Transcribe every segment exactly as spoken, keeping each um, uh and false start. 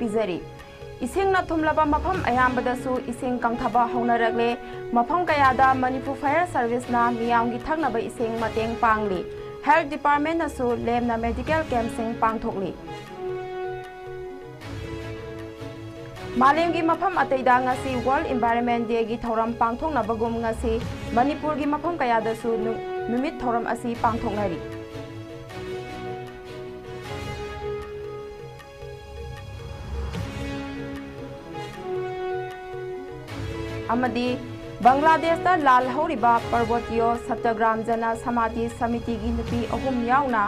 ꯄꯤꯖꯔꯤ꯫ ꯏꯁꯤꯡꯅ ꯊꯨꯝꯂꯕ ꯃꯐꯝ ꯑꯌꯥꯝꯕꯗꯁꯨ ꯏꯁꯤꯡ ꯀꯪꯊꯕ ꯍꯧꯅꯔꯛꯂꯦ꯫ ꯃꯐꯝ ꯀꯌꯥꯗ ꯃꯅꯤꯄꯨꯔ ꯐꯥꯌꯔ ꯁꯔꯚꯤꯁꯅ ꯃꯤꯌꯥꯝꯒꯤ ꯊꯛꯅꯕ ꯏꯁꯤꯡ ꯃꯇꯦꯡ ꯄꯥꯡꯂꯤ꯫ ꯍꯦꯜꯊ ꯗꯤꯄꯥꯔꯠꯃꯦꯟꯅꯁꯨ ꯂꯦꯝꯅ ꯃꯦꯗꯤꯀꯦꯜ ꯀꯦꯝꯞꯁꯤꯡ ꯄꯥꯡꯊꯣꯛꯂꯤ꯫ ꯃꯥꯂꯦꯝꯒꯤ ꯃꯐꯝ ꯑꯇꯩꯗ ꯉꯁꯤ ꯋꯥꯔꯜꯗ ꯏꯟꯚꯥꯏꯔꯟꯃꯦꯟ ꯗꯦꯒꯤ ꯊꯧꯔꯝ ꯄꯥꯡꯊꯣꯛꯅꯕꯒꯨꯝ ꯉꯁꯤ ꯃꯅꯤꯄꯨꯔꯒꯤ ꯃꯐꯝ ꯀꯌꯥꯗꯁꯨ ꯅꯨ-, ꯅꯨꯃꯤꯠ ꯊꯧꯔꯝ ꯑꯁꯤ ꯄꯥꯡꯊꯣꯛꯅꯔꯤ꯫ ꯑꯃꯗꯤ ꯕꯪꯒ꯭ꯂꯥꯗꯦꯁꯇ ꯂꯥꯜꯍꯧꯔꯤꯕ ꯄꯔꯕꯇꯤꯌꯣ ꯁꯠꯇꯒ꯭ꯔꯥꯝ ꯖꯅ ꯁꯃꯥꯙꯤ ꯁꯃꯤꯇꯤꯒꯤ ꯅꯨꯄꯤ ꯑꯍꯨꯝ ꯌꯥꯎꯅ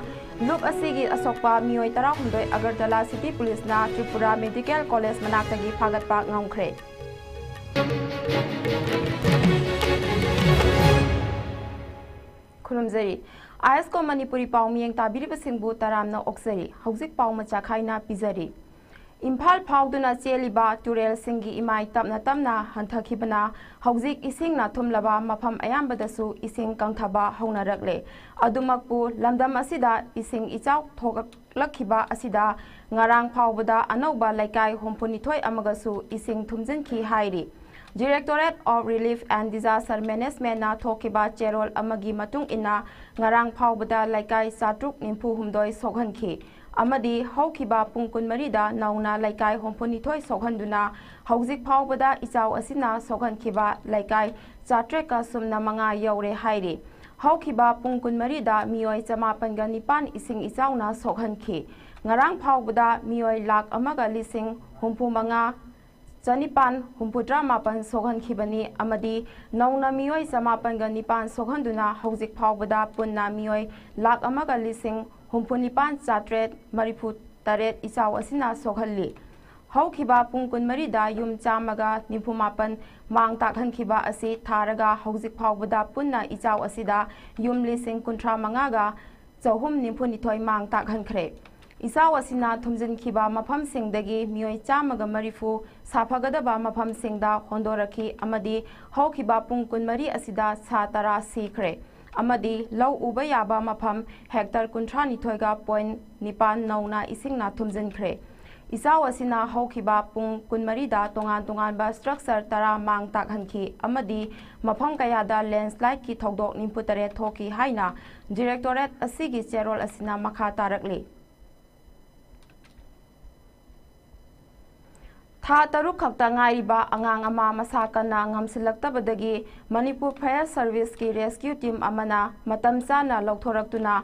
ꯂꯨꯞ ꯑꯁꯤꯒꯤ ꯑꯁꯣꯛꯄ ꯃꯤꯑꯣꯏ ꯇꯔꯥꯍꯨꯝꯗꯣꯏ ꯑꯒꯔꯇꯂꯥ ꯁꯤꯇꯤ ꯄꯨꯂꯤꯁꯅ ꯇ꯭ꯔꯤꯄꯨꯔꯥ ꯃꯦꯗꯤꯀꯦꯜ ꯀꯣꯂꯦꯖ ꯃꯅꯥꯛꯇꯒꯤ ꯐꯥꯒꯠꯄ ꯉꯝꯈ꯭ꯔꯦ꯫ ꯈꯨꯔꯨꯝꯖꯔꯤ꯫ ꯑꯥꯏ ꯑꯦꯁ ꯀꯣ ꯃꯅꯤꯄꯨꯔꯤ ꯄꯥꯎ ꯃꯤꯌꯦꯡ ꯇꯥꯕꯤꯔꯤꯕꯁꯤꯡꯕꯨ ꯇꯔꯥꯝꯅ ꯑꯣꯛꯆꯔꯤ꯫ ꯍꯧꯖꯤꯛ ꯄꯥꯎ ꯃꯆꯥ ꯈꯥꯏꯅ ꯄꯤꯖꯔꯤ꯫ ꯏꯝꯐꯥꯜ ꯐꯥꯎꯗꯨꯅ ꯆꯦꯜꯂꯤꯕ ꯇꯨꯔꯦꯜꯁꯤꯡꯒꯤ ꯏꯃꯥꯏ ꯇꯞꯅ ꯇꯞꯅ ꯍꯟꯊꯈꯤꯕꯅ ꯍꯧꯖꯤꯛ ꯏꯁꯤꯡꯅ ꯊꯨꯝꯂꯕ ꯃꯐꯝ ꯑꯌꯥꯝꯕꯗꯁꯨ ꯏꯁꯤꯡ ꯀꯪꯊꯕ ꯍꯧꯅꯔꯛꯂꯦ꯫ ꯑꯗꯨꯃꯛꯄꯨ, ꯂꯝꯗꯝ ꯑꯁꯤꯗ ꯏꯁꯤꯡ ꯏꯆꯥꯎ ꯊꯣꯛꯂꯛꯈꯤꯕ ꯑꯁꯤꯗ ꯉꯔꯥꯡ ꯐꯥꯎꯕꯗ ꯑꯅꯧꯕ ꯂꯩꯀꯥꯏ ꯍꯨꯝꯐꯨꯅꯤꯊꯣꯏ ꯑꯃꯒꯁꯨ ꯏꯁꯤꯡ ꯊꯨꯝꯖꯤꯟꯈꯤ ꯍꯥꯏꯔꯤ꯫ Directorate of Relief and Disaster Managementꯅ ꯊꯣꯛꯈꯤꯕ ꯆꯦꯔꯣꯜ ꯑꯃꯒꯤ ꯃꯇꯨꯡ ꯏꯟꯅ, ꯉꯔꯥꯡ ꯐꯥꯎꯕꯗ ꯂꯩꯀꯥꯏ ꯆꯥꯇ꯭ꯔꯨꯛ ꯅꯤꯐꯨ ꯍꯨꯝꯗꯣꯏ ꯁꯣꯛꯍꯟꯈꯤ ꯑꯃꯗꯤ ꯍꯧꯈꯤꯕ ꯄꯨꯡ ꯀꯨꯟꯃꯔꯤꯗ ꯅꯧꯅ ꯂꯩꯀꯥꯏ ꯍꯨꯝꯐꯨꯅꯤꯊꯣꯏ ꯁꯣꯛꯍꯟꯗꯨꯅ ꯍꯧꯖꯤꯛ ꯐꯥꯎꯕꯗ ꯏꯆꯥꯎ ꯑꯁꯤꯅ ꯁꯣꯛꯍꯟꯈꯤꯕ ꯂꯩꯀꯥꯏ ꯆꯥꯇ꯭ꯔꯦꯠꯀ ꯁꯨꯞꯅ ꯃꯉꯥ ꯌꯧꯔꯦ ꯍꯥꯏꯔꯤ꯫ ꯍꯧꯈꯤꯕ ꯄꯨꯡ ꯀꯨꯟꯃꯔꯤꯗ ꯃꯤꯑꯣꯏ ꯆꯃꯥꯄꯟꯒ ꯅꯤꯄꯥꯟ ꯏꯁꯤꯡ ꯏꯆꯥꯎꯅ ꯁꯣꯛꯍꯟꯈꯤ꯫ ꯉꯔꯥꯡ ꯐꯥꯎꯕꯗ ꯃꯤꯑꯣꯏ ꯂꯥꯈ ꯑꯃꯒ ꯂꯤꯁꯤꯡ ꯍꯨꯝꯐꯨ ꯃꯉꯥ ꯆꯅꯤꯄꯥꯟ ꯍꯨꯝꯐꯨꯇꯔꯥ ꯃꯥꯄꯟ ꯁꯣꯛꯍꯟꯈꯤꯕꯅꯤ ꯑꯃꯗꯤ ꯅꯧꯅ ꯃꯤꯑꯣꯏ ꯆꯃꯥꯄꯟꯒ ꯅꯤꯄꯥꯟ ꯁꯣꯛꯍꯟꯗꯨꯅ ꯍꯧꯖꯤꯛ ꯐꯥꯎꯕꯗ ꯄꯨꯟꯅ ꯃꯤꯑꯣꯏ ꯂꯥꯈ ꯑꯃꯒ ꯂꯤꯁꯤꯡ ꯍꯨꯝꯐꯨ ꯅꯤꯄꯥꯟ ꯆꯥꯇ꯭ꯔꯦꯠ ꯃꯔꯤꯐꯨ ꯇꯔꯦꯠ ꯏꯆꯥꯎ ꯑꯁꯤꯅ ꯁꯣꯛꯍꯜꯂꯤ꯫ ꯍꯧꯈꯤꯕ ꯄꯨꯡ ꯀꯨꯟꯃꯔꯤꯗ ꯌꯨꯝ ꯆꯥꯝꯃꯒ ꯅꯤꯐꯨ ꯃꯥꯄꯟ ꯃꯥꯡ ꯇꯥꯛꯍꯟꯈꯤꯕ ꯑꯁꯤ ꯊꯥꯔꯒ ꯍꯧꯖꯤꯛ ꯐꯥꯎꯕꯗ ꯄꯨꯟꯅ ꯏꯆꯥꯎ ꯑꯁꯤꯗ ꯌꯨꯝ ꯂꯤꯁꯤꯡ ꯀꯨꯟꯊ꯭ꯔꯥ ꯃꯉꯥꯒ ꯆꯍꯨꯝ ꯅꯤꯐꯨ ꯅꯤꯊꯣꯏ ꯃꯥꯡ ꯇꯥꯛꯍꯟꯈ꯭ꯔꯦ꯫ ꯏꯆꯥꯎ ꯑꯁꯤꯅ ꯊꯨꯝꯖꯤꯟꯈꯤꯕ ꯃꯐꯝꯁꯤꯡꯗꯒꯤ ꯃꯤꯑꯣꯏ ꯆꯥꯝꯃꯒ ꯃꯔꯤꯐꯨ ꯁꯥꯐꯒꯗꯕ ꯃꯐꯝꯁꯤꯡꯗ ꯍꯣꯟꯗꯣꯔꯛꯈꯤ ꯑꯃꯗꯤ ꯍꯧꯈꯤꯕ ꯄꯨꯡ ꯀꯨꯟꯃꯔꯤ ꯑꯁꯤꯗ ꯁꯥ ꯇꯔꯥ ꯁꯤꯈ꯭ꯔꯦ ꯑꯃꯗꯤ ꯂꯧ ꯎꯕ ꯌꯥꯕ ꯃꯐꯝ ꯍꯦꯛꯇꯔ ꯀꯨꯟꯊ꯭ꯔꯥ ꯅꯤꯊꯣꯏꯒ ꯄꯣꯏꯟ ꯅꯤꯄꯥꯟ ꯅꯧꯅ ꯏꯁꯤꯡꯅ ꯊꯨꯝꯖꯤꯟꯈ꯭ꯔꯦ꯫ ꯏꯆꯥꯎ ꯑꯁꯤꯅ ꯍꯧꯈꯤꯕ ꯄꯨꯡ ꯀꯨꯟꯃꯔꯤꯗ ꯇꯣꯉꯥꯟ ꯇꯣꯉꯥꯟꯕ structure ꯇꯔꯥ ꯃꯥꯡ ꯇꯥꯛꯍꯟꯈꯤ ꯑꯃꯗꯤ ꯃꯐꯝ ꯀꯌꯥꯗ landslideꯀꯤ ꯊꯧꯗꯣꯛ ꯅꯤꯐꯨꯇꯔꯦꯠ ꯊꯣꯛꯈꯤ ꯍꯥꯏꯅ directorate ꯑꯁꯤꯒꯤ ꯆꯦꯔꯣꯜ ꯑꯁꯤꯅ ꯃꯈꯥ ꯇꯥꯔꯛꯂꯤ꯫ ꯊꯥ ꯇꯔꯨꯛ ꯈꯛꯇ ꯉꯥꯏꯔꯤꯕ ꯑꯉꯥꯡ ꯑꯃ ꯃꯁꯥ ꯀꯟꯅ ꯉꯝꯁꯤꯜꯂꯛꯇꯕꯗꯒꯤ ꯃꯅꯤꯄꯨꯔ Fire Serviceꯀꯤ rescue team ꯑꯃꯅ ꯃꯇꯝ ꯆꯥꯅ ꯂꯧꯊꯣꯔꯛꯇꯨꯅ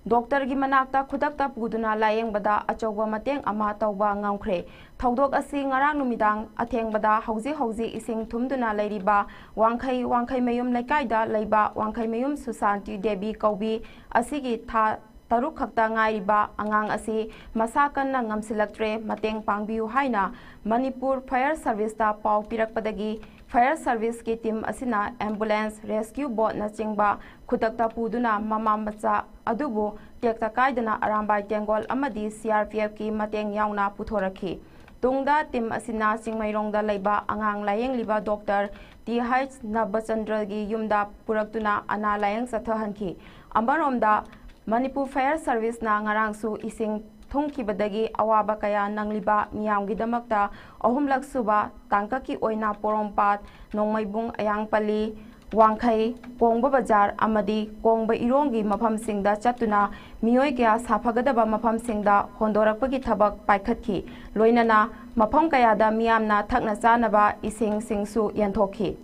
doctorꯒꯤ ꯃꯅꯥꯛꯇ ꯈꯨꯗꯛꯇ ꯄꯨꯗꯨꯅ ꯂꯥꯌꯦꯡꯕꯗ ꯑꯆꯧꯕ ꯃꯇꯦꯡ ꯑꯃ ꯇꯧꯕ ꯉꯝꯈ꯭ꯔꯦ꯫ ꯊꯧꯗꯣꯛ ꯑꯁꯤ ꯉꯔꯥꯡ ꯅꯨꯃꯤꯗꯥꯡ ꯑꯊꯦꯡꯕꯗ ꯍꯧꯖꯤꯛ ꯍꯧꯖꯤꯛ ꯏꯁꯤꯡ ꯊꯨꯝꯗꯨꯅ ꯂꯩꯔꯤꯕ ꯋꯥꯡꯈꯩ, ꯋꯥꯡꯈꯩꯃꯌꯨꯝ ꯂꯩꯀꯥꯏꯗ ꯂꯩꯕ ꯋꯥꯡꯈꯩꯃꯌꯨꯝ ꯁꯨꯁꯥꯟꯇꯤ ꯗꯦꯕꯤ ꯀꯧꯕꯤ ꯑꯁꯤꯒꯤ ꯊꯥ ꯇꯔꯨꯛ ꯈꯛꯇ ꯉꯥꯏꯔꯤꯕ ꯑꯉꯥꯡ ꯑꯁꯤ ꯃꯁꯥ ꯀꯟꯅ ꯉꯝꯁꯤꯜꯂꯛꯇ꯭ꯔꯦ, ꯃꯇꯦꯡ ꯄꯥꯡꯕꯤꯌꯨ ꯍꯥꯏꯅ ꯃꯅꯤꯄꯨꯔ Fire Serviceꯇ ꯄꯥꯎ ꯄꯤꯔꯛꯄꯗꯒꯤ Fire Serviceꯀꯤ team ꯑꯁꯤꯅ ambulance, rescue boatꯅꯆꯤꯡꯕ ꯈꯨꯗꯛꯇ ꯄꯨꯗꯨꯅ ꯃꯃꯥ ꯃꯆꯥ ꯑꯗꯨꯕꯨ ꯇꯦꯛꯇ ꯀꯥꯏꯗꯅ ꯑꯔꯥꯝꯕꯥꯏ ꯇꯦꯡꯒꯣꯜ ꯑꯃꯗꯤ CRPFꯀꯤ ꯃꯇꯦꯡ ꯌꯥꯎꯅ ꯄꯨꯊꯣꯔꯛꯈꯤ꯫ ꯇꯨꯡꯗ team ꯑꯁꯤꯅ ꯆꯤꯡꯃꯩꯔꯣꯡꯗ ꯂꯩꯕ ꯑꯉꯥꯡ ꯂꯥꯌꯦꯡꯂꯤꯕ doctor T H ꯅꯕꯆꯟꯗ꯭ꯔꯒꯤ ꯌꯨꯝꯗ ꯄꯨꯔꯛꯇꯨꯅ ꯑꯅꯥ ꯂꯥꯌꯦꯡ ꯆꯠꯊꯍꯟꯈꯤ꯫ ꯑꯃꯔꯣꯝꯗ, ꯃꯅꯤꯄꯨꯔ Fire Serviceꯅ ꯉꯔꯥꯡꯁꯨ ꯏꯁꯤꯡ ꯊꯨꯝꯈꯤꯕꯗꯒꯤ ꯑꯋꯥꯕ ꯀꯌꯥ ꯅꯪꯂꯤꯕ ꯃꯤꯌꯥꯝꯒꯤꯗꯃꯛꯇ ꯑꯍꯨꯝꯂꯛ ꯁꯨꯕ ꯇꯥꯡꯀꯛꯀꯤ ꯑꯣꯏꯅ ꯄꯣꯔꯣꯝꯄꯥꯠ, ꯅꯣꯡꯃꯩꯕꯨꯡ, ꯑꯌꯥꯡꯄꯜꯂꯤ, ꯋꯥꯡꯈꯩ, ꯀꯣꯡꯕ ꯕꯖꯥꯔ ꯑꯃꯗꯤ ꯀꯣꯡꯕ ꯏꯔꯣꯡꯒꯤ ꯃꯐꯝꯁꯤꯡꯗ ꯆꯠꯇꯨꯅ ꯃꯤꯑꯣꯏ ꯀꯌꯥ ꯁꯥꯐꯒꯗꯕ ꯃꯐꯝꯁꯤꯡꯗ ꯍꯣꯟꯗꯣꯔꯛꯄꯒꯤ ꯊꯕꯛ ꯄꯥꯏꯈꯠꯈꯤ꯫ ꯂꯣꯏꯅꯅ ꯃꯐꯝ ꯀꯌꯥꯗ ꯃꯤꯌꯥꯝꯅ ꯊꯛꯅ ꯆꯥꯅꯕ ꯏꯁꯤꯡꯁꯤꯡꯁꯨ ꯌꯦꯟꯊꯣꯛꯈꯤ꯫